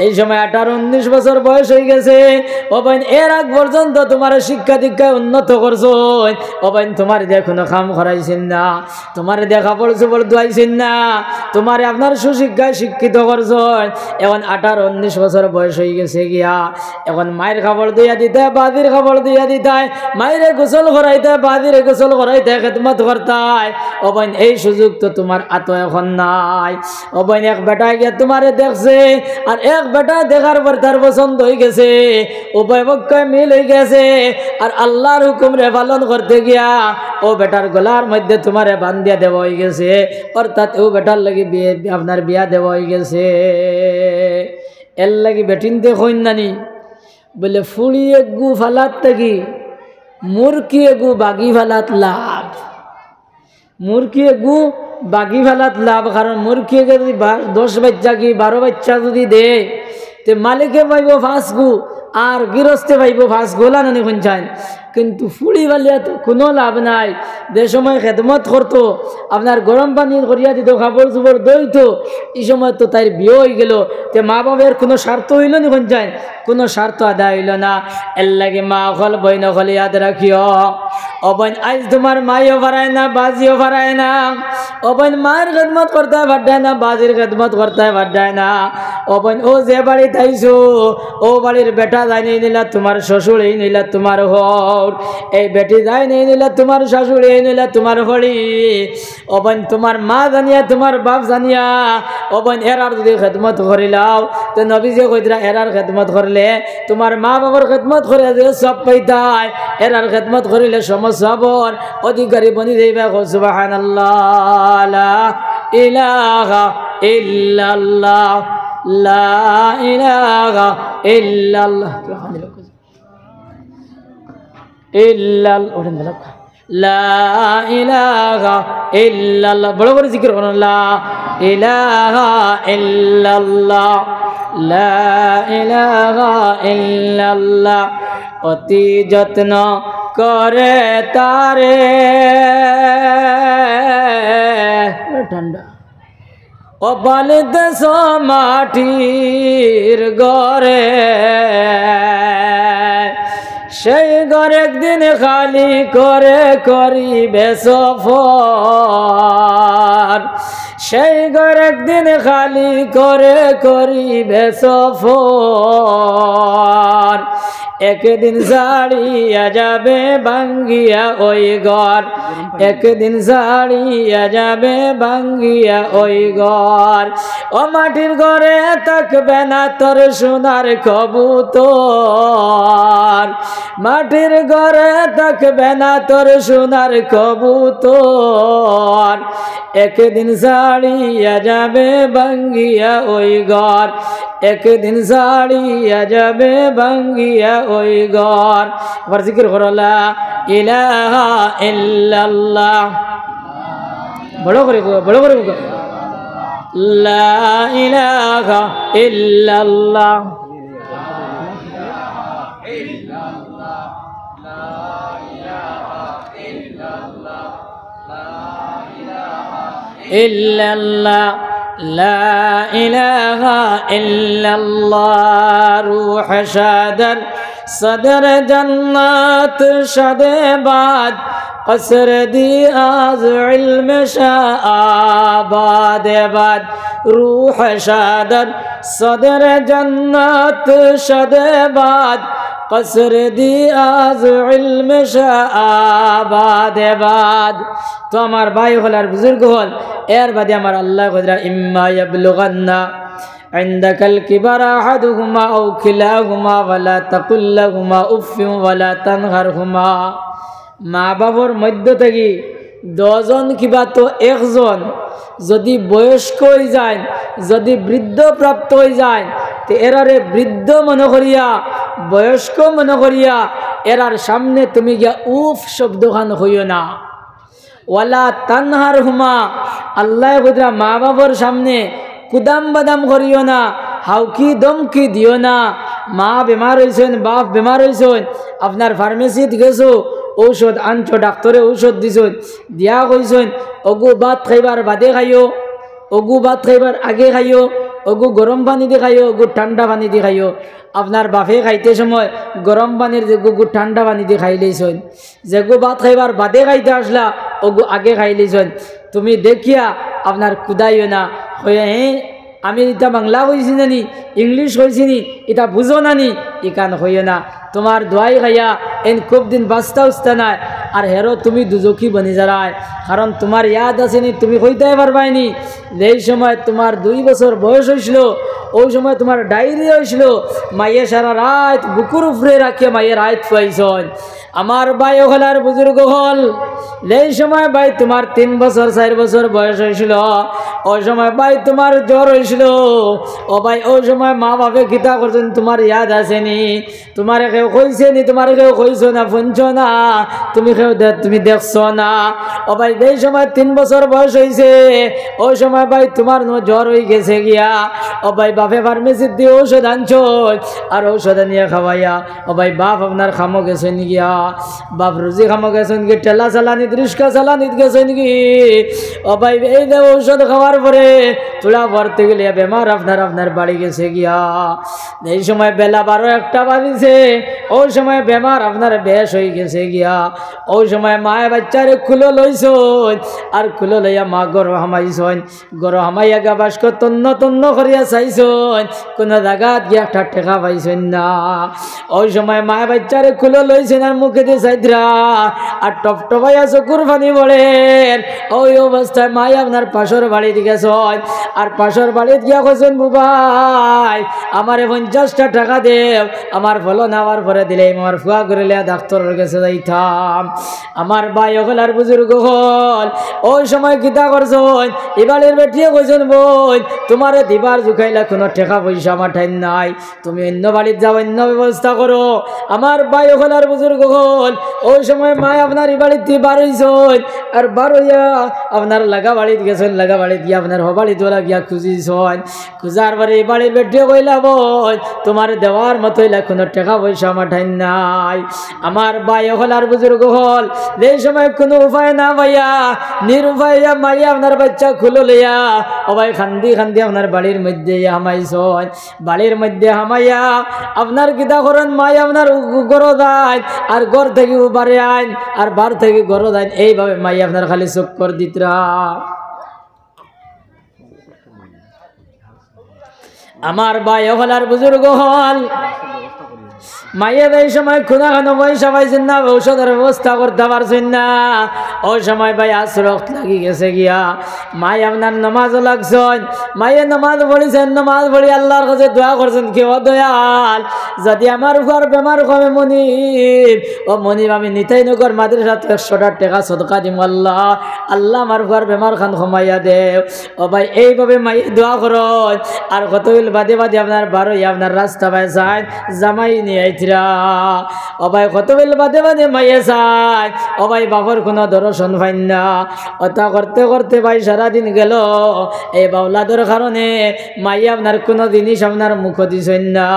এই সময় আঠারো উনিশ বছর বয়স অইগেছে, ও বইন, এর আগ পর্যন্ত তুমারে শিক্ষা দীক্ষায় উন্নত করছইন। ও বইন, তুমারে দিয়া কুনু কাম করাইছইন না, তুমারে দিয়া কাপড় চোপড় ধুয়াইছইন না, তুমারে আপনার সুশিক্ষায় শিক্ষিত করছইন। এখন আঠারো উনিশ বছর বয়স অইগেছে গিয়া, এখন মাইর কাপড় ধুইয়া দিতায়, বাজির কাপড় ধুইয়া দিতায়, মাইরে গোসল করাইতায়, বাজিরে গোসল করাইতায়, খেদমত করতায়। ও বইন, এই সুযোগ তো তুমার আতো এখন নাই। ও বইন, এক বেটায় গিয়া তুমারে দেখছে, আর এক বেটায় দেখার পর তার পছন্দ অইগেছে, উভয় পক্ষে মিল অইগেছে, আর আল্লার হুকুমরে পালন করতে গিয়া অউ বেটার গলার মধ্যে তুমারে বান্ধিয়া দেওয়া অইগেছে, অর্থাৎ অউ বেটার লাগি বিয়ে, আপনার বিয়া দেওয়া অইগেছে। এরলাগি বেটিন্তে কইন নানি, বলে, ফুড়ি এগু ফালাত থাকি মুরকি এগু বাগি ফালাত লাভ। মুরকি এগু বাগি ফালাত লাভ, কারণ মুরকি এগে যদি বা-, দশ বাইচ্চা কি বারো বাইচ্চা যদি দেয়, তে মালিকে পাইবো পাঁচ গু, আর গিরস্তে পাইবো পাঁচ গু, অলা নানি কইন চাইন। কিন্তু ফুড়ি ফালিয়া তো কুনু লাভ নাই। যে সময় খেদমত করতো, আপনার গরম পানি করিয়া দিতো, কাপড় চোপড় ধইতো, ই সময় তো তাইর বিয়া অইগেলো, তে মা বাপর কুনু স্বার্থ অইলো নি কইন চাইন? কুনু স্বার্থ আদায় অইলো না। এরলাগি মা অকল, বইন অকল, ইয়াদ রাখিও। ও বইন, আইজ তুমার মাইও ফারায় না, বাজিও ফারায় না। ও বইন, মার খেদমত করতায় পাররায় না, বাজির খেদমত করতায় পাররায় না। ও বইন, অউ যে বাড়িত আইছো, অউ বাড়ির বেটা যাইন, এইন অইলা তুমার শ্বশুর, এইন অইলা তুমার হউর। এই বেটি যাইন, এইন অইলা তুমার শাশুড়ি, এইন অইলা তুমার হড়ি। ও বইন, তুমার মা জানিয়া, তুমার বাপ জানিয়া, ও বইন, এরার যদি খেদমত করিলাও, তে নবীজিয়ে কইতরা, এরার খেদমত করলে, তুমার মা বাপর খেদমত করিয়া যে সওয়াব পাইতায়, এরার খেদমত করিলে সম সওয়াবর অধিকারী বনি যাইবায়। কও সুবহানাল্লাহ, লা ইলাহা ইল্লাল্লাহ, লা ইলাহা ইল্লাল্লাহ। ইল্লাল-, ওরে দিলাম। লা ইলাহা ইল্লাল্লাহ। বড় করি জিকির করো, লা ইলাহা ইল্লাল্লাহ, লা ইলাহা ইল্লাল্লাহ। অতি যত্ন করে তারে। ঠান্ডা। ও পালিতেছ মাটির ঘরে, সেই ঘর একদিন খালি করে করিবে সফর, সেই ঘর একদিন খালি করে করিবে সফর। একদিন ছাড়িয়া যাবে ভাঙ্গিয়া ওই ঘর, একদিন ছাড়িয়া যাবে ভাঙ্গিয়া ওই ঘর। ও মাটির ঘরে থাকবে না তোর সোনার কবুতর, মাটির ঘরে থাকবে না তোর সোনার কবুতর। একদিন ছাড়িয়া যাবে ভাঙ্গিয়া ওই ঘর, একদিন ছাড়িয়া যাবে ভাঙ্গিয়া ওই ঘর। আবার জিকির করো, লা ইলাহা ইল্লাল্লাহ। বড় করি কও, বড় করি কও। লা ইলাহা ইল্লাল্লাহ। ইল্লাল্লাহ, লা ইলাহা ইল্লাল্লাহ। রুহ শাদর সদর জন্নত শদে বাদ, কসর দি আজ ইলম শাহ আবাদে বাদ। রুহ শাদর সদর জন্নত শদে বাদ, কসর দি আজ ইলম শাহ আবাদে বাদ। তো আমার ভাই অকল আর বুজুর্গ অকল, এর বাদে আমার আল্লায় কইরা, ইম্মা ইয়াবলুগান্না ইনদাকাল কিবারা আহাদুহুমা আও কিলাহুমা ফালা তাকুল লাহুমা উফফিন ওয়ালা তানহারহুমা। মা বাপর মধ্য থাকি দশজন কিবা তো একজন যদি বয়স্ক অইযাইন, যদি বৃদ্ধ প্রাপ্ত অইযাইন, তে এরারে বৃদ্ধ মনো করিয়া, বয়স্ক মনো করিয়া এরার সামনে তুমি গিয়া উফ শব্দখান কইও না। ওয়ালা তানহারহুমা, আল্লায় কইরা মা বাপর সামনে কুদাম বাদাম করিও না, হাউকি ধমকি দিও না। মা বেমার অইছইন, বাপ বেমার অইছইন, আপনার ফার্মেসিত গেছো, ঔষধ আনছো, ডাক্তরে ঔষধ দিছইন, দিয়া কইছইন, অগু ভাত খাইবার বাদে খাইও, অগু ভাত খাইবার আগে খাইও, অগু গরম পানি দি খাইও, অগু ঠান্ডা পানি দি খাইও। আপনার বাফে খাইতে সময় গরম পানির যেগু, অগু ঠান্ডা পানি দি খাইলাইছইন, যেগু ভাত খাইবার বাদে খাইতা আছলা, অগু আগে খাইলাইছইন। তুমি দেখিয়া আপনার কুদাইও না, কইয়া, "হে, আমি ইতা বাংলা কইছি না নি, English কইছি নি, ইতা বুঝো না নি?" ইখান কইও না। তুমার দোয়াই খাইয়া এন খুব দিন বাঁচতা উচতা নায়, আর হেরো তুমি দুজখি বনি যারায়। কারণ তুমার ইয়াদ আছে নি, তুমি কইতায় পারবায় নি, যেই সময় তুমার দুই বছর বয়স অইছিল, অউ সময় তুমার ডায়রিয়া অইছিল, মাইয়ে সারা রাইত বুকুর উপরে রাখিয়া মাইয়ে রাইত ফুয়াইছইন। আমার ভাই অকল আর বুজুর্গ অকল, যেই সময় ভাই তুমার তিন বছর, চাইর বছর বয়স অইছিল, অউ সময় ভাই তুমার জ্বর অইছিল। ও ভাই, অউ সময় মা বাফে কিতা করছইন, তুমার ইয়াদ আছে নি? তুমারে কেউ কইছে নি? তুমারে কেউ কইছো না, হুনছো না, তুমি কেউ দে-, তুমি দেখছো না। ও ভাই, যেই সময় তিন বছর বয়স অইছে, অউ সময় ভাই তুমার ন-, জ্বর অইগেছে গিয়া। ও ভাই, বাফে ফার্মেসিত দি ঔষধ আনছইন, আর ঔষধ আনিয়া খাওয়াইয়া, ও ভাই, বাফ আপনার কামো গেছইন গিয়া, বাফ রুজি কামো গেছইন গিয়া, ঠেলা চালানিত, রিস্কা চালানিত গেছইন গি। ও ভাই, এই যে ঔষধ খাওয়ার পরে থুড়া পর থাকি লইয়া বেমার আপনার, আপনার বাড়ি গেছে গিয়া। এই সময় বেলা বারো একটা বাজিছে, অউ সময় বেমার আপনার বেশ অইগেছে গিয়া। অউ সময় মায়ে বাইচ্চারে কুলো লইছইন, আর কুলো লইয়া মা ঘরো হামাইছইন। ঘরো হামাইয়া গিয়া বাস্ক তন্ন তন্ন করিয়া চাইছইন, কুনু জাগাত গিয়া একটা টেকা পাইছইন না। অউ সময় মায়ে বাইচ্চারে কুলো লইছইন আর মুখেদি চাইতরা, আর টপটপাইয়া চকুর পানি পড়ের। অউ অবস্থায় মায়ে আপনার পাশর বাড়িত গেছইন, আর পাশর বাড়িত গিয়া কইছইন, "বুবাই, আমারে পঞ্চাশটা টেকা দেও, আমার ফলন আওয়ার পরে দিলে আমার ফুয়া ঘরে লইয়া ডাক্তরর গেছে যাইতাম।" আমার ভাই অকল আর বুজুর্গ অকল, অউ সময় কিতা করছইন? ই বাড়ির বেটিয়ে কইছইন, "বইন, তুমারে দিবার জুখাইলা কুনু টেকা পয়সা আমার ঠাইন নাই, তুমি অইন্য বাড়িত যাও, অইন্য ব্যবস্থা করো।" আমার ভাই অকল আর বুজুর্গ অকল, অউ সময় মায়ে আপনার ই বাড়িত দি বার অইছইন, আর বার অইয়া আপনার লাগা বাড়িত গেছইন, লাগা বাড়িত গিয়া আপনার হবাড়িত ওলা গিয়া খুজিছইন। খুজার পরে ই বাড়ির বেটিয়ে কইলা, "বইন, তুমারে দেওয়ার মতো অইলা কুনু টেকা পয়সা আমার ঠাইন নাই।" আমার ভাই অকল আর বুজুর্গ অকল, যেই সময় কুনু উপায় না পাইয়া, নিরুপায় অইয়া মাইয়ে আপনার বাইচ্চা কুলো লইয়া, ও ভাই, কান্দি কান্দি আপনার বাড়ির মধ্যে আইয়া হামাইছইন। বাড়ির মধ্যে হামাইয়া আপনার কিতা করইন, মাইয়ে আপনার উ-, উ-, ঘরো যাইন, আর ঘর থাকি উ বারে আইন, আর বার থাকি ঘরো যাইন, এইভাবে মাইয়ে আপনার খালি চক্কর দিতরা। আমার ভাই অকল আর বুজুর্গ অকল, মাইয়ে যেই সময় কুনু কানো পয়সা পাইছইন না, ঔষধর ব্যবস্থা করতা পারছইন না, অউ সময় ভাই আছর অক্ত লাগি গেছে গিয়া। মাইয়ে আপনার নমাজো লাগছইন, মাইয়ে নমাজ পড়িছইন, নমাজ পড়ি আল্লার কাছে দোয়া করছইন, কি, "ও দয়াল, যুদি আমার ফুয়ার বেমার কমে মনিব, ও মনিব, আমি নিতাইনগর মাদ্রাসাত একশোটা টেকা সদকা দিমু আল্লা, আল্লা আমার ফুয়ার বেমার খান কমাইয়া দেও।" ও ভাই, এইভাবে মাইয়ে দোয়া করইন, আর কতবিল বাদে বাদে আপনার বার অইয়া আপনার রাস্তা বায় যাইন, জামাই নিয়া আইতরা। ও ভাই, কতবিল বাদে বাদে মাইয়ে যাইন, ও ভাই, বাফর কুনু দর্শন পাইন না। অতা করতে করতে ভাই সারাদিন গেল, এই বাউলাদর কারণে মাইয়ে আপনার কুনু জিনিস আপনার মুখো দিছইন না।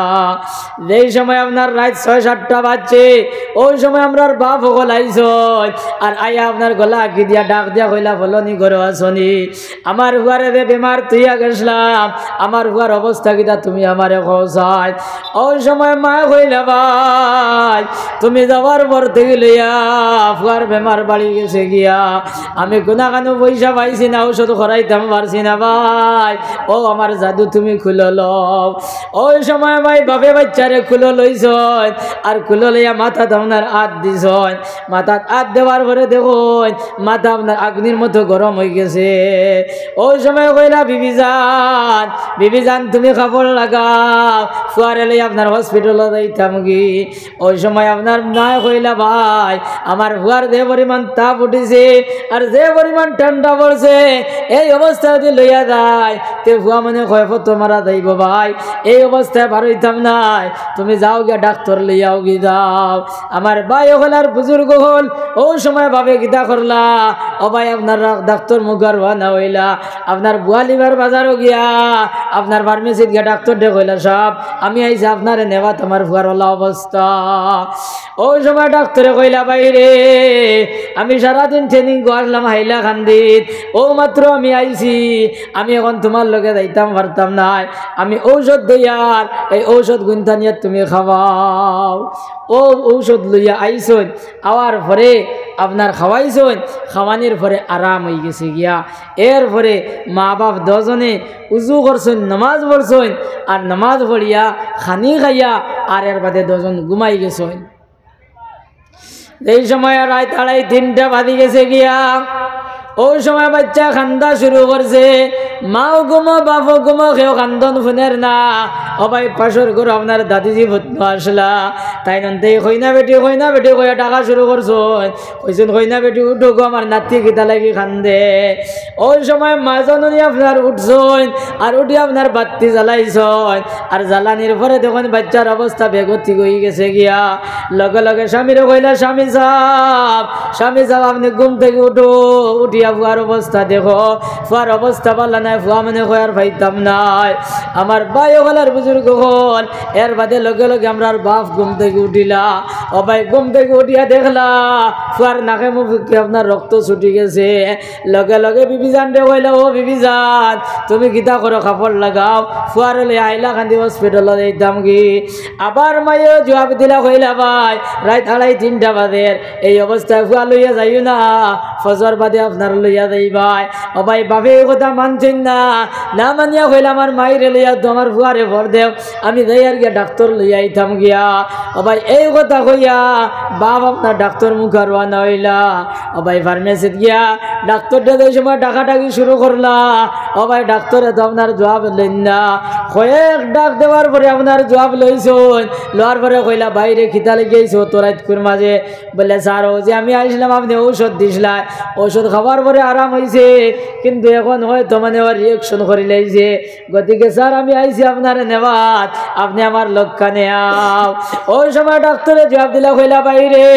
যেই সময় আপনার রাইত ছয় সাতটা বাজছে, অউ সময় আমরার বাফ অকল আইছইন, আর আইয়া আপনার গলা আগি দিয়া ডাক দিয়া কইলা, "ফলনি ঘরো আছো নি? আমার ফুয়ারে যে বেমার থইয়া গেছলাম, আমার ফুয়ার অবস্থা কিতা তুমি আমারে কও চাই।" অউ সময় মায়ে কইলা, "ভাই, তুমি যাওয়ার পর থাকি লইয়া ফুয়ার বেমার বাড়ি গেছে গিয়া, আমি কুনু কানো পয়সা পাইছি না, ঔষধ করাইতাম পারছি না ভাই, অউ আমার জাদু তুমি কুলো লও।" অউ সময় ভাই বাফে বাইচ্চারে কুলো লইছইন, আর কুলো লইয়া মাথাত আপনার আত দিছইন। মাথাত আত দেওয়ার পরে দেখইন, মাথা আপনার আগুনির মতো গরম অইগেছে। অউ সময় কইলা, "বিবি জান, বিবি জান, তুমি কাপড় লাগাও, ফুয়ারে লইয়া আপনার হসপিটালো যাইতাম গি।" অউ সময় আপনার মায়ে কইলা, "ভাই, আমার ফুয়ার যে পরিমাণ তাপ উঠিছে, আর যে পরিমাণ ঠান্ডা পড়ছে, এই অবস্থা যুদি লইয়া যাই, তে ফুয়া মনে কয় ফতো মারা যাইবো ভাই, এই অবস্থায় বার অইতাম নায়, তুমি যাও গিয়া ডাক্তর লইয়া আও গি যাও।" আমার ভাই অকল আর বুজুর্গ অকল, অউ সময় বাফে কিতা করলা, ও ভাই, আপনার রা-, ডাক্তর মুখা রওয়ানা অইলা, আপনার বুয়ালিবার বাজারো গিয়া, আপনার ফার্মেসিত গিয়া ডাক্তররে কইলা, "সাব, আমি আইছি আপনারে নেওয়াত, আমার ফুয়ার অলা অবস্থা।" অউ সময় ডাক্তরে কইলা, "ভাইরে, আমি সারাদিন ট্রেনিং গো আসলাম হাইলাকান্দিত, অউ মাত্র আমি আইছি, আমি অখন তুমার লগে যাইতাম পারতাম নায়, আমি ঔষধ দেইয়ার, এই ঔষধ গুনতা নিয়া তুমি খাওয়াও।" অউ ঔষধ লইয়া আইছইন, আওয়ার পরে আপনার খাওয়াইছইন, খাওয়ানির পরে আরাম অইগেছে গিয়া। এরপরে মা বাপ দুইজনে উজু করছইন, নামাজ পড়ছইন, আর নামাজ পড়িয়া খানি খাইয়া আর এর বাদে দুইজন ঘুমাই গেছইন। এই সময় রাইত আড়াই তিনটা বাজি গেছে গিয়া, অউ সময় বাইচ্চা কান্দা শুরু করছে, "মাও ঘুমো, বাপও ঘুমো, কেউ কান্দন হুনের না।" ও ভাই, পাশর ঘরো আপনার দাদিজি ফুতনু আসলা, তাইন অন্তে কইনা বেটি, কইনা বেটি কইয়া ডাকা শুরু করছইন। কইছইন, "কইনা বেটি উঠো গো, আমার নাতি কিতা লাগি কান্দে।" অউ সময় মা জননী আপনার উঠছইন, আর উঠি আপনার বাত্তি জ্বালাইছইন, আর জ্বালানির পরে দেখইন বাইচ্চার অবস্থা বেগতিক অইগেছে গিয়া। লগে লগে স্বামীরে কইলা, "স্বামী সাব, স্বামী সাব, আপনে ঘুম থাকি উঠো, উঠিয়া ফুয়ার অবস্থা দেখো, ফুয়ার অবস্থা ভালা নায়, ফুয়া মনে কয় আর পাইতাম নায়।" আমার ভাই অকল আর বুজুর্গ অকল, এর বাদে লগে লগে আমরার বাপ ঘুম থাকি উঠিলা। ও ভাই, ঘুম থাকি উঠিয়া দেখলা, ফুয়ার নাকে মুখে আপনার রক্ত ছুটি গেছে। লগে লগে বিবিজানরে কইলা, "ও বিবিজান, তুমি কিতা করো, কাপড় লাগাও, ফুয়ারে লইয়া হাইলাকান্দি হসপিটালো যাইতাম গি।" আবার মাইয়ে জুয়াব দিলা, কইলা, "ভাই, রাইত আড়াই তিনটা বাজের, এই অবস্থায় ফুয়া লইয়া যাইও না, ফজর বাদে আপনার লইয়া যাইবায়।" ও ভাই, বাপে এই কথা মানছইন না, না মানিয়া কইলা, "আমার মাইরে লইয়া তো আমার ফুয়ারে ভর দেও, আমি যাইয়ার গিয়া ডাক্তর লইয়া আইতাম গিয়া।" ও ভাই, এই কথা কইয়া বাপ আপনার ডাক্তর মুখা রওয়ানা অইলা। ও ভাই, ফার্মেসিত গিয়া ডাক্তররে যে সময় ডাকাডাকি শুরু করলা, ও ভাই, ডাক্তরে তো আপনার জুয়াব লইন না। কয়েক ডাক দেওয়ার পরে আপনার জুয়াব লইছইন, লওয়ার পরে কইলা, "ভাইরে, কিতা লাগি আইছো অত রাইতকুর মাঝে?" বলে, "স্যার, অউ যে আমি আইছলাম, আপনে ঔষধ দিছলা, ঔষধ খাওয়ার পরে আরাম অইছে, কিন্তু অখন হয়তো মনে অয় রিয়েকশন করিলাইছে।" গতিকে স্যার, আমি আইছি আপনারে নেওয়াত, আপনে আমার লগে নেও। অউ সময় ডাক্তরে জুয়াব দিলা, কইলা, "ভাইরে,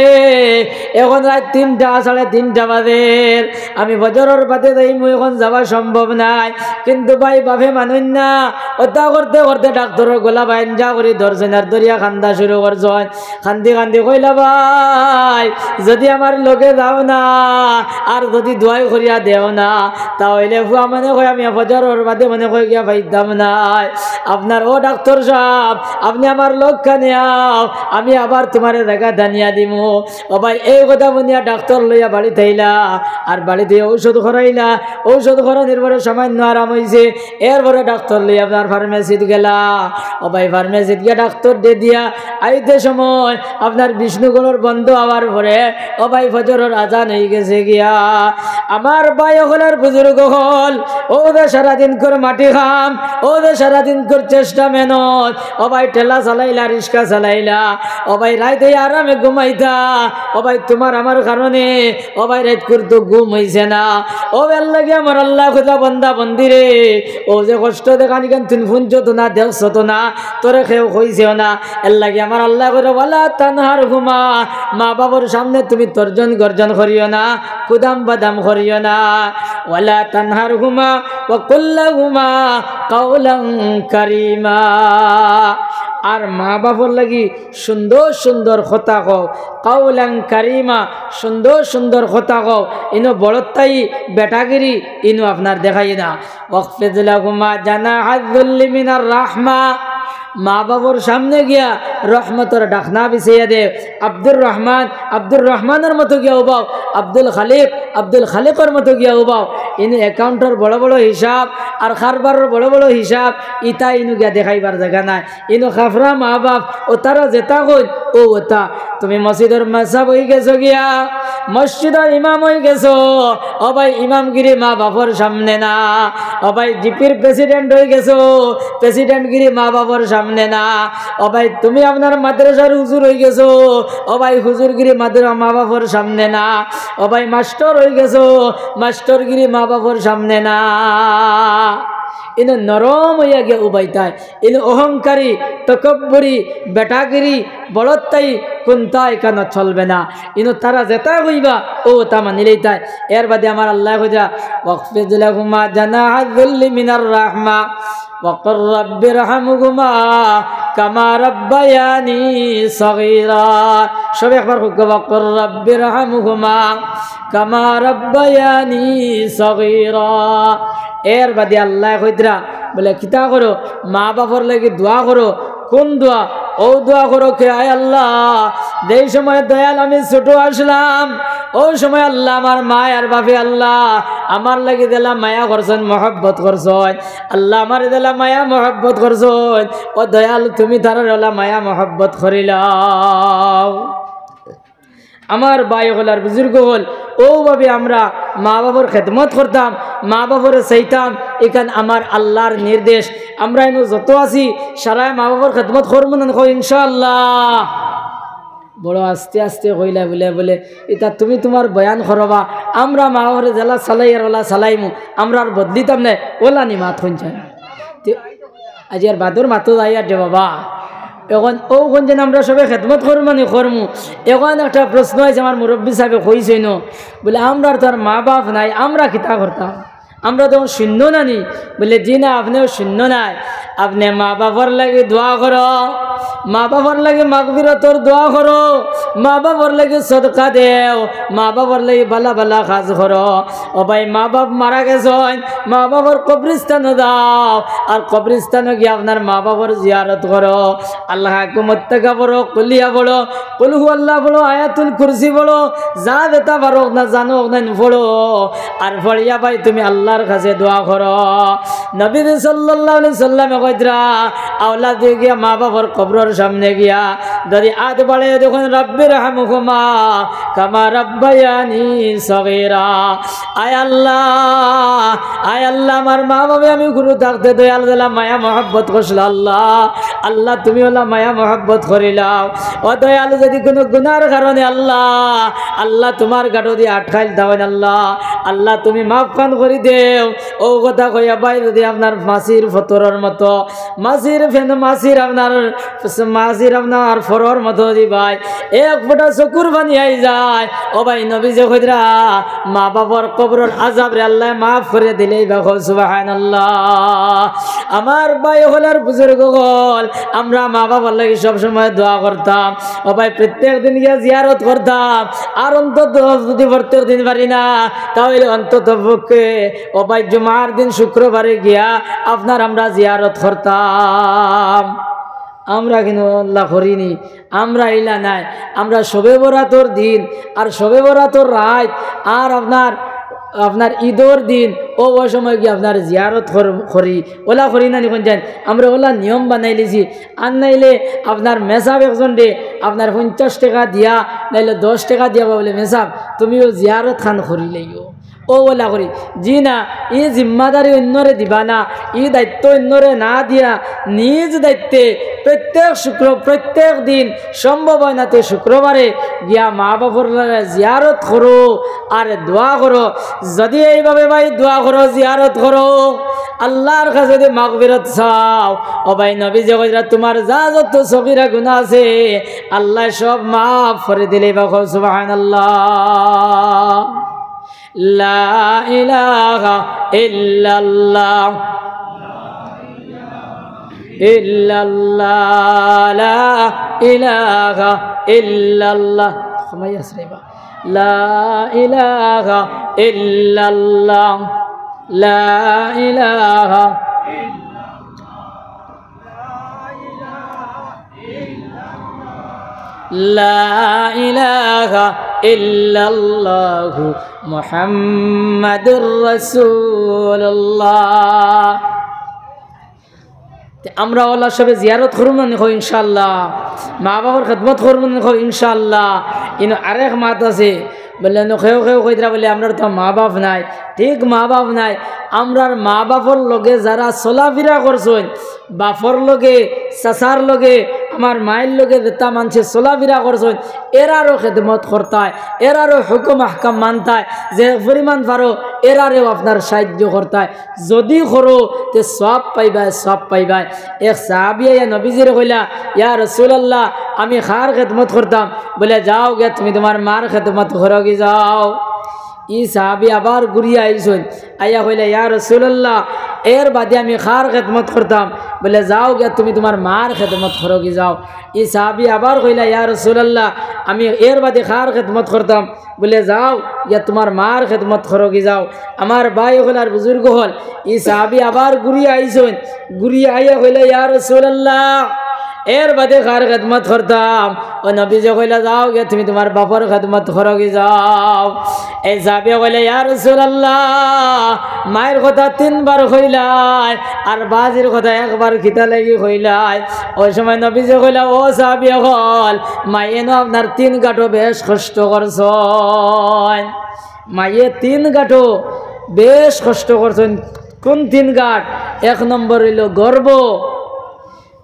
অখন রাইত তিনটা, সাড়ে তিনটা বাজের, আমি ফজরর বাদে যাইমু, অখন যাওয়া সম্ভব নায়।" কিন্তু ভাই, বাপে মানইন না। অতা করতে করতে ডাক্তরর গলা বাইন্ধা করি ধরছইন আর ধরিয়া কান্দা শুরু করছইন। কান্দি কান্দি কইলা, "ভাই, যুদি আমার লগে যাও না, আর যুদি দোয়াই করিয়া দেও না, তা অইলে ফুয়া মনে কয় আমি ফজরর বাদে মনে কয় গিয়া পাইতাম নায়। আপনার ও ডাক্তর সাব, আপনে আমার লগে নেও, আমি আবার তুমারে জাগা দানিয়া দিমু।" ও ভাই, এই কথা হুনিয়া ডাক্তর লইয়া বাড়িত আইলা, আর বাড়িত আইয়া ঔষধ করাইলা। ঔষধ করানির পরে সামান্য আরাম অইছে, এরপরে ডাক্তর লইয়া আপনার ফার্মেসিত গেলা। ও ভাই, ফার্মেসিত গিয়া ডাক্তররে দিয়া আইতে সময় আপনার বিষ্ণুগড়র বন্ধ অওয়ার পরে, ও ভাই, ফজরর আজান অইগেছে গিয়া। আমার ভাই অকল আর বুজুর্গ অকল, অউ যে সারাদিনকুর মাটি কাম, অউ যে সারাদিনকুর চেষ্টা মেহনত, ও ভাই, ঠেলা চালাইলা, রিক্সা চালাইলা, ও ভাই, রাইত আইয়া আরামে ঘুমাইতা, ও ভাই, তুমার আমার কারণে, ও ভাই, রাইতকুর তো ঘুম অইছে না। অউ এরলাগি আমার আল্লায় কইতা, "বান্দা বান্দিরে, অউ যে কষ্ট দেখানিখান তুই হুনছত না, দেখছত না, তোরে কেউ কইছেও না, এরলাগি আমার আল্লায় কইরা, ওয়ালা তানহারহুমা, মা বাপর সামনে তুমি তর্জন গর্জন করিও না, কুদাম বাদাম করিও না। ওয়ালা তানহারহুমা ওয়া কুল লাহুমা কাওলান কারীমা।" আর মা বাপর লাগি সুন্দর সুন্দর কথা কও, কাওলান কারীমা, সুন্দর সুন্দর কথা কও। ইনো বড়ত্বাই বেটাগিরি, ইনো আপনার দেখাই না। ওয়াখফিদ লাহুমা জানাহায যুল্লি মিনার রাহমা, মা বাপর সামনে গিয়া রহমতর ডাকনা বিছাইয়া দেও। আব্দুর রহমান, আব্দুর রহমানর মতো গিয়া উবাও। আব্দুল খালিক, আব্দুল খালিকর মতো গিয়া উবাও। ইনো অ্যাকাউন্টর বড় বড় হিসাব আর কারবারর বড় বড় হিসাব, ইতা ইনো গিয়া দেখাইবার জাগা নাই। ইনো কাফরা মা বাপ, অউ তারা যেতা কইন, অউ অতা। তুমি মসজিদর মেসাব অইগেছো গিয়া, মসজিদর ইমাম অইগেছো, ও ভাই, ইমামগিরি মা বাপর সামনে না। ও ভাই, জিপির প্রেসিডেন্ট অইগেছো, প্রেসিডেন্টগিরি মা বাপর সামনে না। ও ভাই, তুমি আপনার মাদ্রাসার হুজুর অইগেছো, ও ভাই, হুজুরগিরি মাদ্রা-, মা বাপর সামনে না। ও ভাই, মাস্টর অইগেছো, মাস্টরগিরি মা বাপর সামনে না। ইনো নরম অইয়া গিয়া উবাইতায়। ইনো অহংকারী, তকব্বুরি, বেটাগিরি, বড়ত্বাই কুন্তা ইখানো চলবে না। ইনো তারা যেতা কইবা, অউ অতা মানি লইতায়। এরবাদে আমার আল্লায় কইরা, "ওয়াখফিদ লাহুমা জানাহা যুল্লি মিনার রাহমা, ওয়া কুর রাব্বির হামহুমা কামা রাব্বায়ানি সগীরা। সবে একবার কউক্কা, ওয়াকুর রাব্বিরহামহুমা কামা রাব্বায়ানি সগীরা। এর বাদে আল্লায় কইতরা, বলে, কিতা করো? মা বাপর লাগি দোয়া করো। কুন দোয়া? অউ দোয়া করো কে, আয় আল্লাহ, যেই সময় দয়াল আমি ছোট আছলাম, অউ সময় আল্লাহ আমার মায় আর বাপে আল্লাহ আমার লাগি যেলা মায়া করছইন, মহব্বত করছইন, আল্লাহ আমারে যেলা মায়া মহব্বত করছইন, ও দয়াল, তুমি তারারে অলা মায়া মহব্বত করিলাও। আমার ভাই অকল আর বুজুর্গ অকল, অউ ভাবে আমরা মা বাপর খেদমত করতাম, মা বাপরে চাইতাম, ইখান আমার আল্লাহর নির্দেশ। আমরা ইনো যত আছি, সারায় মা বাপর খেদমত করমু না, কও ইনশাআল্লাহ। বড় আস্তে আস্তে কইলা বলে, বলে, ইতা তুমি তুমার বয়ান করবা, আমরা মা বাপরে যেলা চালাইয়ার অলা চালাইমু, আমরা আর বদলিতাম নায়, অলা নি মাত কইন চাই। তে, আজি আর বাদর মাতো যাই আর দে বাবা। অখন অউ কইন যেন আমরা সবে খেদমত করমু মানে করমু। অখন একটা প্রশ্ন আইছে, আমার মুরব্বি সাবে কইছইন, বলে, আমরার তো আর মা বাপ নাই, আমরা কিতা করতাম? আমরা তো অখন শূন্য নানি? বলে, জি না, আপনেও শূন্য নায়। আপনে মা বাপর লাগি দোয়া করো, মা বাপর লাগি মাগফিরতর দোয়া করো, মা বাপর লাগি সদকা দেও, মা বাপর লাগি ভালা ভালা কাজ করো। ও ভাই, মা বাপ মারা গেছইন, মা বাপর কবরস্থানো যাও, আর কবরস্থানো গিয়া আপনার মা বাপর জিয়ারত করো। আল্লাহ কুমুত্তাকা পড়ো, কুলিয়া পড়ো, কুল হু আল্লাহ পড়ো, আয়াতুল কুরসি পড়ো, যা যেতা পারো না জানো না পড়ো। আর পড়িয়া ভাই তুমি আল্লাহর কাছে দোয়া করো। নবী সাল্লাল্লাহু আলাইহি সাল্লামে কইতরা, আওলাদে গিয়া মা বাপর কবরর সামনে গিয়া যদি আত বাড়াইয়া দেখইন, রাব্বিরহামহুমা কামা রাব্বায়ানি সগীরা। আয় আল্লাহ, আয় আল্লাহ, আমার মা বাপে আমি হুরু থাকতে দয়াল যেলা মায়া মহব্বত করছিল আল্লাহ, আল্লাহ তুমি অলা মায়া মহব্বত করিলাও। ও দয়াল, যদি কুনু গুনার কারণে আল্লাহ, আল্লাহ তুমার গাটো দি আটকাইল দাওয়াইন আল্লাহ, আল্লাহ তুমি মাফ খান করি দেও। অউ কথা কইয়া ভাই যদি আপনার মাছির ফতরর মতো, মাছির ফেন, মাছির আপনার, মাছির আপনার ফরর মতো যদি ভাই এক ফোঁটা চকুর পানি আই যায়, ও ভাই নবীজি কইতরা, মা বাপর কবরর আজাবরে আল্লায় মাফ করি দিলাইবা, কও সুবহানাল্লাহ। আমার ভাই অকল আর বুজুর্গ অকল, আমরা মা বাপর লাগি সব সময় দোয়া করতাম, ও ভাই প্রত্যেক দিন গিয়া জিয়ারত করতাম, আর অন্তত যদি প্রত্যেক দিন পারি না, তা অইলে অন্তত পক্ষে ও ভাই জুমার দিন শুক্রবারে গিয়া আপনার আমরা জিয়ারত করতাম। আমরা কিন্তু অলা করিনি, আমরা ইলা নায়। আমরা শবে বরাতর দিন আর শবে বরাতর রাইত আর আপনার, আপনার ইদর দিন অউ, অউ সময় গিয়া আপনার জিয়ারত কর-, করি, অলা করি না নি কইন যেন। আমরা অলা নিয়ম বানাইলিছি। আর নাইলে আপনার মেসাব একজনরে আপনার পঞ্চাশ টেকা দিয়া, নাইলে দশ টেকা দিয়া বা বলে, মেসাব তুমিও জিয়ারত খান করিলাইও। অউ অলা করি। জি না, ই জিম্মাদারি অইন্যরে দিবা না, ই দায়িত্ব অইন্যরে না দিয়া নিজ দায়িত্বে প্রত্যেক শুক্র-, প্রত্যেক দিন সম্ভব অয় না তে শুক্রবারে গিয়া মা বাপর লগে জিয়ারত করো আর দোয়া করো। যদি এইভাবে ভাই দোয়া করো, জিয়ারত করো, আল্লাহর কাছে যদি মাগফিরত চাও, ও ভাই নবীজি কইরা তুমার যা যত সগীরা গুনা আছে আল্লায় সব মাফ করি দিলাইবা, কও সুবহানাল্লাহ। লা ইলাহা ইল্লাল্লাহ, ইল্লাল্লাহ, লা ইলাহা ইল্লাল্লাহ। সময় আছে রে বা। লা ইলাহা ইল্লাল্লাহ, লা ইলাহা লা ইলাহা ইল্লাল্লাহু মুহাম্মাদুর রাসূলুল্লাহ। তে আমরা অলা সবে জিয়ারত করমু না নি, কও ইনশাআল্লাহ। মা বাপর খেদমত করমু না নি, কও ইনশাআল্লাহ। ইনো আরেক মাত আছে, বলে, ইনো কেউ কেউ কইতরা বলে, আমরার তো মা বাপ নাই। ঠিক মা বাপ নাই, আমরার মা বাপর লগে যারা চলাফিরা করছইন, বাপর লগে, চাচার লগে, আমার মাইর লগে যেতা মানষে চলাফিরা করছইন, এরারও খেদমত করতায়, এরারও হুকুম আহকাম মানতায়, যে পরিমাণ পারো এরারেও আপনার সাহায্য করতায়। যদি করো, তে সওয়াব পাইবায়, সওয়াব পাইবায়। এক সাহাবী আইয়া নবীজিরে কইলা, "ইয়া রাসূলুল্লাহ, আমি কার খেদমত করতাম?" বলে, "যাও গিয়া তুমি তুমার মার খেদমত করো গি যাও।" ই সাহাবি আবার ঘুরিয়া আইছইন, আইয়া কইলা, "ইয়া রাসূলুল্লাহ, এর বাদে আমি কার খেদমত করতাম?" বলে, "যাও গিয়া তুমি তুমার মার খেদমত করো গি যাও।" ই সাহাবি আবার কইলা, "ইয়া রাসূলুল্লাহ, আমি এর বাদে কার খেদমত করতাম?" বলে, "যাও গিয়া তুমার মার খেদমত করো গি যাও।" আমার ভাই অকল আর বুজুর্গ অকল, ই সাহাবি আবার ঘুরিয়া আইছইন, ঘুরিয়া আইয়া কইলা, "ইয়া রাসূলুল্লাহ, এর বাদে কার খেদমত করতাম?" ও নবীজি কইলা, "যাও গিয়া তুমি তুমার বাপর খেদমত করো গি যাও।" এই সাহাবি কইলা, "ইয়া রাসূলুল্লাহ, মায়ের কথা তিনবার কইলায়, আর বাজির কথা একবার কিতা লাগি কইলায়?" ওই সময় নবীজি কইলা, "ও সাহাবি অকল, মায়ে নু আপনার তিন গাঁটো বেশ কষ্ট করছইন, মায়ে তিন গাঁটো বেশ কষ্ট করছইন।" কোন তিন গাঁট? এক নম্বর অইলো গর্ভ,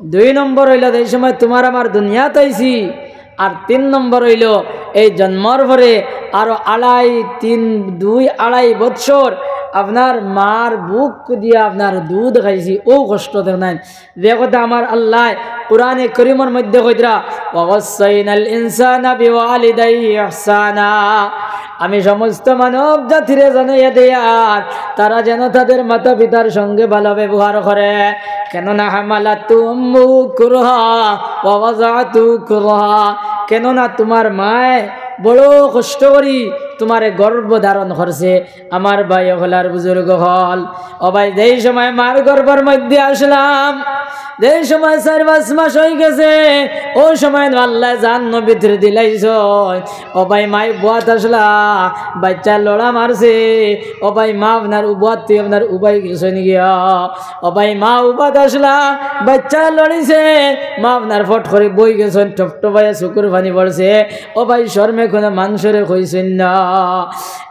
দুই নম্বর অইলো যেই সময় তুমার আমার দুনিয়াত আইছি, আর তিন নম্বর অইলো এই জন্মর পরে আরো আড়াই, তিন, দুই আড়াই বৎসর আপনার মার বুক দিয়া আপনার দুধ খাইছি, অউ কষ্ট দেখইন। যে কথা আমার আল্লায় কোরআনে করিমর মধ্যে কইতরা, "ওয়া ওয়াসাইনাল ইনসানা বিওয়ালিদাইহি ইহসানা।" আমি সমস্ত মানব জাতিরে জানাইয়া দেই, আর তারা যেন তাদের মাতা পিতার সঙ্গে ভালো ব্যবহার করে। কেননা হামালাতু উম্মুহু কুরহা ওয়া ওয়াদাআতু কুরহা, কেননা তুমার মায় বড় কষ্ট করি তুমারে গর্ভ ধারণ করছে। আমার ভাই অকল আর বুজুর্গ অকল, ও ভাই, যেই সময় মার গর্ভর মধ্যে আসলাম, যেই সময় চাইর পাঁচ মাস অইগেছে, অউ সময় আল্লায় জান নু ভিতরে দিলাইছইন। ও ভাই, মায় উবাত আসলা, বাইচ্চায় লড়া মারছে। ও ভাই, মা আপনার উবাত থাকি আপনার উবাই গেছইন গিয়া। ও ভাই, মা উবাত আসলা, বাইচ্চায় লড়িছে, মা আপনার ফট করি বই গেছইন, টপটপাইয়া চকুর পানি পড়ছে। ও ভাই, শরমে কুনু মানষরে কইছইন না।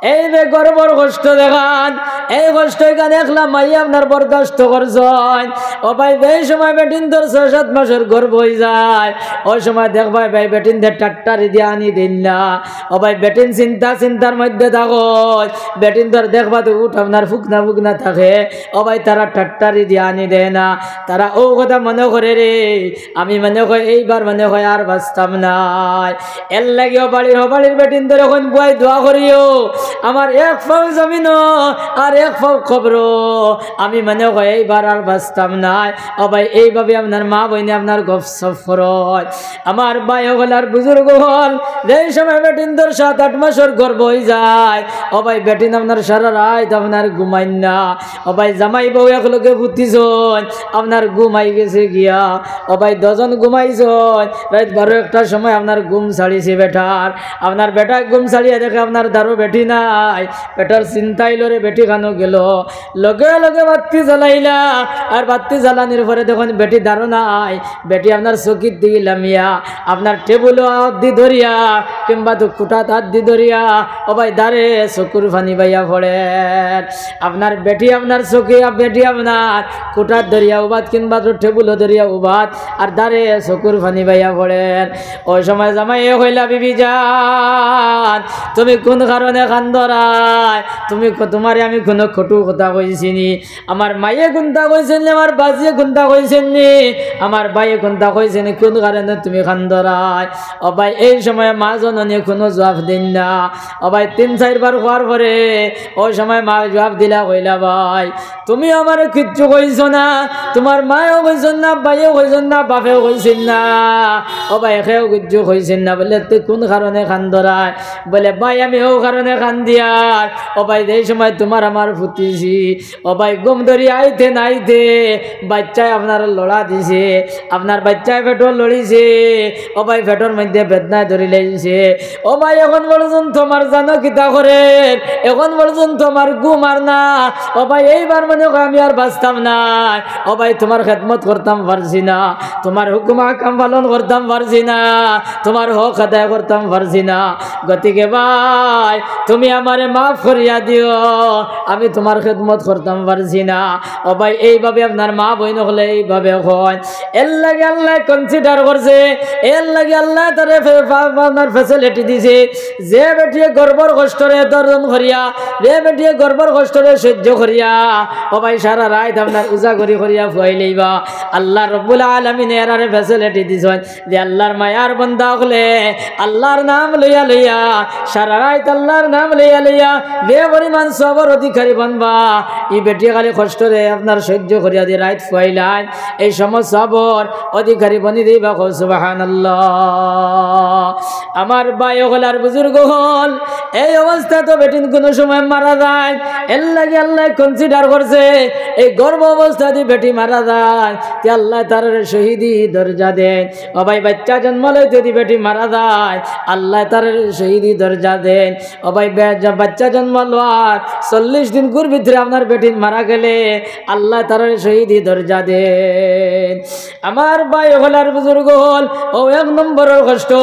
এই যে গর্ভর কষ্ট দেখইন, এই কষ্ট ইখান একলা মায়ে আপনার বরদাস্ত করছইন। ও ভাই, যেই সময় বেটিন্তর ছয় সাত মাসর গর্ভ অইযায়, অউ সময় দেখবায় ভাই, বেটিন্তে টাট্টারি দিয়া আনি দেইন না। ও ভাই, বেটিন চিন্তা চিন্তার মধ্যে থাকইন, বেটিন্তর দেখবা তো উঠ আপনার ফুকনা ফুকনা থাকে। ও ভাই, তারা টাট্টারি দিয়া আনি দেয় না, তারা অউ কথা মনে করে রে, আমি মনে কয় এইবার মনে কয় আর বাঁচতাম নায়। এর লাগি ও বাড়ির, ও বাড়ির বেটিন্তরে কইন, "বুয়াই দোয়া করিও, আমার এক পাও জমিনো আর এক পাও কবরো, আমি মনে কয় এইবার আর বাঁচতাম নায়।" ও ভাই, এইভাবে আপনার মা বইনে আপনার গফ সফ করইন। আমার ভাই অকল আর বুজুর্গ অকল, যেই সময় বেটিন্তর সাত আট মাসর গর্ভ অইযায়, ও ভাই, বেটিন আপনার সারা রাইত আপনার ঘুমাইন না। ও ভাই, জামাই বউ একলগে ফুতিছইন, আপনার ঘুম আইগেছে গিয়া। ও ভাই, দুইজন ঘুমাইছইন, রাইত বারো একটার সময় আপনার ঘুম ছাড়িছে বেটার। আপনার বেটায় ঘুম ছাড়িয়া দেখে আপনার দারো বেটি নাই। বেটার চিন্তা অইলো রে, বেটি কানো গেলো। লগে লগে বাত্তি জ্বালাইলা, আর বাত্তি জ্বালানির পরে দেখইন বেটি দারো নাই। বেটি আপনার চকির দিকে লামিয়া, আপনার টেবুলো আত দি ধরিয়া, কিংবা তো কুটাত আত দি ধরিয়া, ও ভাই, দারে চকুর পানি বাইয়া পড়ের। আপনার বেটি আপনার চকি, বেটি আপনার কুটাত ধরিয়া উবাত, কিংবা তো টেবুলো ধরিয়া উবাত, আর দারে চকুর পানি বাইয়া পড়ের। অউ সময় জামাইয়ে কইলা, "বিবি জান, তুমি কুন কারণে কান্দরায়? তুমি ক-, তুমারে আমি কুনু কটু কথা কইছি নি?" আমার মায়ে কুনতা কইছইন নি, আমার বাজিয়ে কুনতা কইছইন নি, আমার ভাইয়ে কুনতা কইছইন নি, কুন কারণে তুমি কান্দরায়? ও ভাই, এই সময় মা জননীয়ে কুনু জুয়াপ দেইন না। ও ভাই, তিন চাইরবার কওয়ার পরে অউ সময় মায় জুয়াপ দিলা, কইলা, "ভাই, তুমি আমারে কিচ্ছু কইছো না, তুমার মায়ও কইছইন না, ভাইয়েও কইছইন না, বাপেও কইছইন না, ও ভাই, কেউ কিচ্ছু কইছইন না।" বলে, "তে কুন কারণে কান্দরায়?" বলে, "ভাই, আমি অউ কারণে কান্দিয়ার, ও ভাই, যেই সময় তুমার আমার ফুতিছি, ও ভাই, ঘুম ধরি আইতে নাইতে বাইচ্চায় আপনার লড়া দিছে, আপনার বাইচ্চায় পেটো লড়িছে, ও ভাই, পেটর মধ্যে বেদনায় ধরিলাইছে। ও ভাই, এখন পর্যন্ত আমার জানো কিতা করের, এখন পর্যন্ত আমার ঘুম আর না। ও ভাই, এইবার মনে কয় আমি আর বাঁচতাম নায়। ও ভাই, তুমার খেদমত করতাম পারছি না, তুমার হুকুম আহকাম পালন করতাম পারছি না, তুমার হক আদায় করতাম পারছি না। গতিকে ভাই, তুমি আমারে মাফ করিয়া দিও, আমি তুমার খেদমত করতাম পারছি না।" ও ভাই, এইভাবে আপনার মা বইন অকলে এইভাবে কইন। এর লাগি আল্লায় consider করছে, এর লাগি আল্লায় তারে ফে-, ফা-, আপনার facility দিছে। যে বেটিয়ে গর্ভর কষ্টরে দর্জন করিয়া, যে বেটিয়ে গর্ভর কষ্টরে সহ্য করিয়া, ও ভাই, সারা রাইত আপনার উজাগরি করিয়া ফুয়াইলাইবা, আল্লাহ রব্বুল আলামিনে এরারে facility দিছইন। যে আল্লাহর মায়ার বান্দা অকলে আল্লাহর নাম লইয়া লইয়া সারা রাইত আল্লার নাম লইয়া লইয়া যে পরিমাণ সওয়াবর অধিকারী বনবা, ই বেটি খালি কষ্টরে আপনার সহ্য করিয়া দি রাইত ফুয়াইলাইন, এই সমস্ত সওয়াবর অধিকারী বনি দিবা। কও সুবহানাল্লাহ। আমার ভাই অকল আর বুজুর্গ অকল, এই অবস্থাত বেটিন কুনু সময় মারা যায়, এর লাগি আল্লায় consider করছে, এই গর্ভ অবস্থাত বেটি মারা যায়, তে আল্লায় তারারে শহীদি দরজা দেইন। ও ভাই, বাচ্চা জন্ম লইতে দি বেটি মারা যায়, আল্লায় তারারে শহীদি দরজা দেইন। ও ভাই, বে-, জ-, বাচ্চা জন্ম লওয়ার চল্লিশ দিনকুর ভিতরে আপনার বেটিন মারা গেলে আল্লায় তারারে শহীদি দরজা দেইন। আমার ভাই অকল আর বুজুর্গ অকল, অউ এক নম্বরর কষ্ট।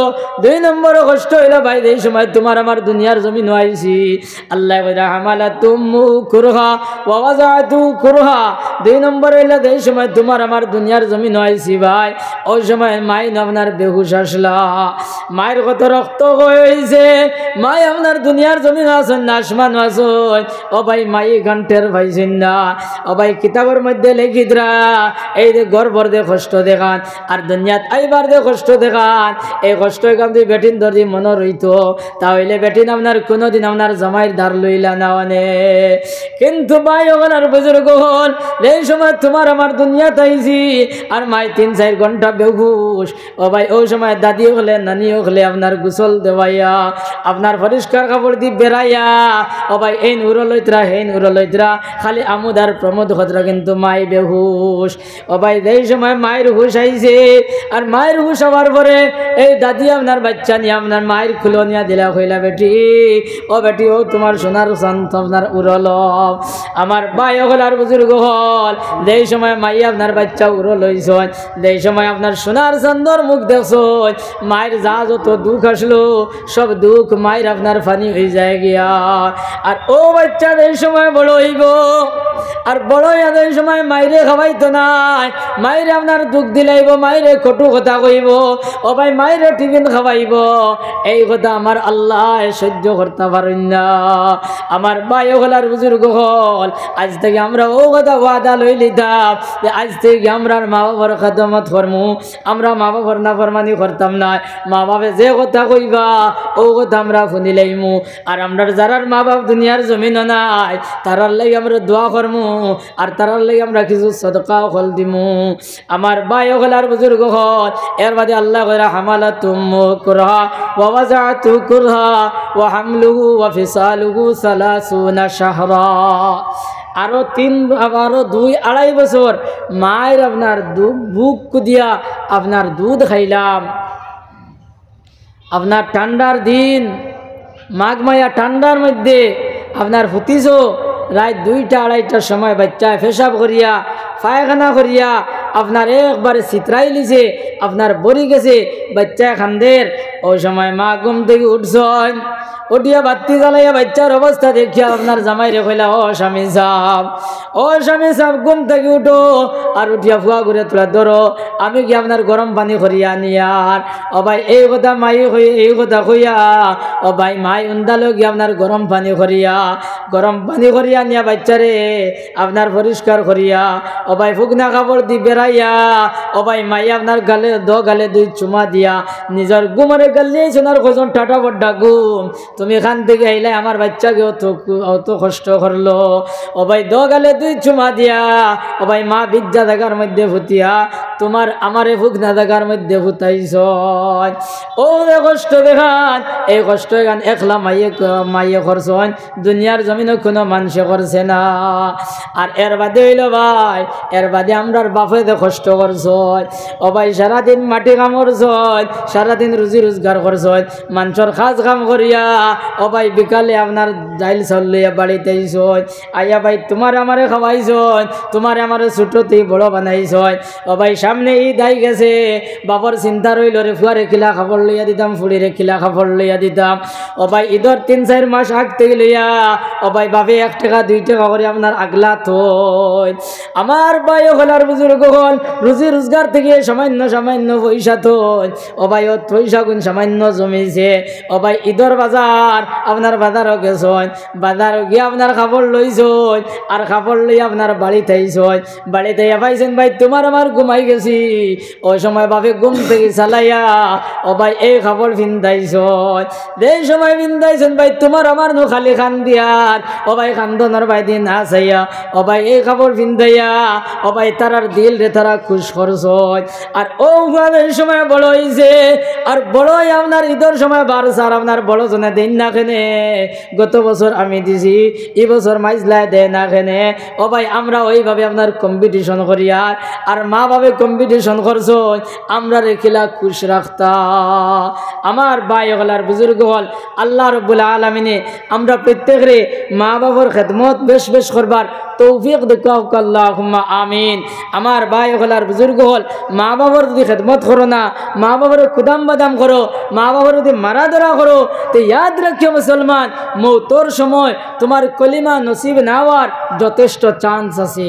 দুই নম্বরর কষ্ট অইলো ভাই, যেই সময় তুমার আমার দুনিয়ার জমিনো আইছি, আল্লায় কইরা, "হামালাতহু উম্মুহু কুরহা ওয়া ওয়াদাআতহু কুরহা।" দুই নম্বর অইলো, যেই সময় তুমার আমার দুনিয়ার জমিনো আইছি ভাই, অউ সময় মাই আপনার বেহুশ আছলা, মাইর কত রক্ত ক্ষয় অইছে, মাই আপনার দুনিয়ার জমিনো আছইন না আসমানো আছইন। ও ভাই, মাই ইখান টের পাইছইন না। ও ভাই, কিতাবর মধ্যে লেখিতরা, এই যে গর্ভর যে কষ্ট দেখান, আর দুনিয়াত আইবার যে কষ্ট দেখান, এই কষ্ট ইখান যুদি বেটিন ধরি মনো রইতো, তা অইলে বেটিন আপনার কুনুদিন আপনার জামাইর ধার লইলা না অনে। কিন্তু ভাই অকল আর বুজুর্গ অকল, যেই সময় তুমার আমার দুনিয়াত আইছি, আর মাই তিন চাইর ঘন্টা বেহুশ, ও ভাই, অউ সময় দাদি অকলে, নানি অকলে আপনার গোসল দেওয়াইয়া, আপনার পরিষ্কার কাপড় দি বেড়াইয়া, ও ভাই, এইন উরো লইতরা, হেইন উরো লইতরা, খালি আমোদ আর প্রমোদ করতরা, কিন্তু মাই বেহুশ। ও ভাই, যেই সময় মাইর হুশ আইছে, আর মাইর হুশ আওয়ার পরে এই দাদি আপনার বাচ্চা নিয়া আপনার মাইর কুলো নিয়া দিলা, কইলা, "বেটি, ও বেটি, অউ তুমার সোনার চান্দ আপনার উরো লও।" আমার ভাই অকল আর বুজুর্গ অকল, যেই সময় মাই আপনার বাচ্চা উরো লইছইন, যেই সময় আপনার সোনার চান্দর মুখ দেখছইন, মাইর যা যত দুখ আছলো, সব দুখ মাইর আপনার ফানি অইযায় গিয়া। আর অউ বাচ্চা যেই সময় বড় অইবো, আর বড় অইয়া যেই সময় মাইরে খাওয়াইতো নায়, মাইরে আপনার দুখ দিলাইবো, মাইরে কটু কথা কইবো, ও ভাই, মাইরে টিফিন খাওয়াইবো, এই কথা আমার আল্লায় সহ্য করতা পারইন না। আমার ভাই অকল আর বুজুর্গ অকল, আইজ থাকি আমরা অউ কথা ওয়াদা লইলিতাম যে আইজ থাকি আমরার মা-বাফর খেদমত করমু, আমরা মা-বাফর নাফরমানি করতাম নায়, মা-বাফে যে কথা কইবা অউ কথা আমরা হুনিলাইমু। আর আমরার যারার মা-বাফ দুনিয়ার জমিনো নাই, তারার লাগি আমরা দোয়া করমু, আর তারার লাগি আমরা কিছু সদকা অকল দিমু। আমার ভাই অকল আর বুজুর্গ অকল, এরবাদে আল্লায় কইরা, "হামালাতহু উম্মুহু কুরহা ওয়া ওয়াদাআতহু কুরহা ওয়া হামলুহু ওয়া ফিসালুহু সালাসুনা শাহরা।" আরো তিন, আরো দুই আড়াই বছর মাইর আপনার দু-, বুক দিয়া আপনার দুধ খাইলাম। আপনার ঠান্ডার দিন, মাঘ মাইয়া ঠান্ডার মধ্যে আপনার ফুতিছো, রাইত দুইটা আড়াইটার সময় বাচ্চায় পেশাব করিয়া, পায়খানা করিয়া, আপনার একবারে ছিতরাইলিছে, আপনার বড়ি গেছে, বাচ্চায় কান্দের। অউ সময় মা ঘুম থাকি উঠছইন, উঠিয়া বাত্তি জ্বালাইয়া বাচ্চার অবস্থা দেখিয়া আপনার জামাইরে কইলা, "ও স্বামী সাব, ও স্বামী সাব, ঘুম থাকি উঠো, আর উঠিয়া ফুয়াগুরে তুলা ধরো, আমি গিয়া আপনার গরম পানি করিয়া আনিয়ার।" ও ভাই, এই কথা মাই কই, এই কথা কইয়া, ও ভাই, মাই উন্দালো গিয়া আপনার গরম পানি করিয়া, গরম পানি করিয়া আনিয়া বাচ্চারে আপনার পরিষ্কার করিয়া, ও ভাই, ফুকনা কাপড় দি বেড়াইয়া, ও ভাই, মাই আপনার গালে, দো গালে দুই চুমা দিয়া, নিজর ঘুমরে গাল দিয়াইছইন, আর কইছইন, "টাটা বড্ডা ঘুম, তুমি কান থাকি আইলায়, আমার বাচ্চাগে অত কু-, অত কষ্ট করলো।" ও ভাই, দো গালে দুই চুমা দিয়া, ও ভাই, মা ভিজা জাগার মধ্যে ফুতিয়া, তুমার আমারে ফুকনা জাগার মধ্যে ফুতাইছইন। অউ যে কষ্ট দেখান, এই কষ্ট ইখান একলা মাইয়ে ক-, মাইয়ে করছইন, দুনিয়ার জমিনো কুনু মানষে করছে না। আর এরবাদে অইলো ভাই, এরবাদে আমরার বাফে যে কষ্ট করছইন, ও ভাই, সারাদিন মাটি কাম করছইন, সারাদিন রুজি রোজগার করছইন, মানষর কাজ কাম করিয়া, ও ভাই, বিকালে আপনার ডাইল চাউল লইয়া বাড়িত আইছইন, আইয়া ভাই তুমারে আমারে খাওয়াইছইন, তুমারে আমারে ছোট থাকি বড় বানাইছইন। ও ভাই, সামনে ইদ আইগেছে, বাফর চিন্তা রইলো রে, ফুয়ারে কিলা কাপড় লইয়া দিতাম, ফুড়িরে কিলা কাপড় লইয়া দিতাম। ও ভাই, ইদর তিন চাইর মাস আগ থাকি লইয়া, ও ভাই, বাফে এক টেকা দুই টেকা করি আপনার আগলা থইন। আমার ভাই অকল আর বুজুর্গ অকল, রুজি রোজগার থাকি সামান্য সামান্য পয়সা থইন। ও ভাই, অউ পয়সাগুন সামান্য জমিছে। ও ভাই, ইদর বাজার, আপনার বাজারো গেছইন, বাজারো গিয়া আপনার কাপড় লইছইন, আর কাপড় লইয়া আপনার বাড়িত আইছইন। বাড়িত আইয়া পাইছইন, ভাই, তুমার আমার ঘুমাই গেছে। দিছি, ওই সময় বাপে ঘুম থাকি চালাইয়া, ও ভাই, এই কাপড় ফিন্দাইছইন। যে সময় ফিন্দাইছইন ভাই, তুমার আমার নু খালি কান্দিয়ার, ও ভাই, কান্দনর বায়দি না চাইয়া, ও ভাই, এই কাপড় ফিন্দাইয়া, ও ভাই, তারার দিলরে তারা খুশ করছইন। আর অউ ভাবে সময় বড় অইছে, আর বড় অইয়া আপনার ইদর সময় বারছার আপনার বড়জনে দেইন না কেনে, গত বছর আমি দিছি, ই বছর মাইজলায় দেয় না কেনে। ও ভাই, আমরা ওইভাবে আপনার competition করিয়ার, আর মা বাপে competition করছইন, আমরারে কিলা খুশ রাখতা। আমার ভাই অকল আর বুজুর্গ অকল, আল্লাহ রব্বুল আলামিনে আমরা প্রত্যেকরে মা বাপর খেদমত বেশ বেশ করবার তৌফিক দেউক্কা হউক, আল্লাহুম্মা আমিন। আমার ভাই অকল আর বুজুর্গ অকল, মা বাপর যদি খেদমত করো না, মা বাপরে কুদাম বাদাম করো, মা বাপরে যদি মারা ধরা করো, তে ইয়াদ রাখিও মুসলমান, মৌতর সময় তুমার কলিমা নসিব না অওয়ার যথেষ্ট chance আছে।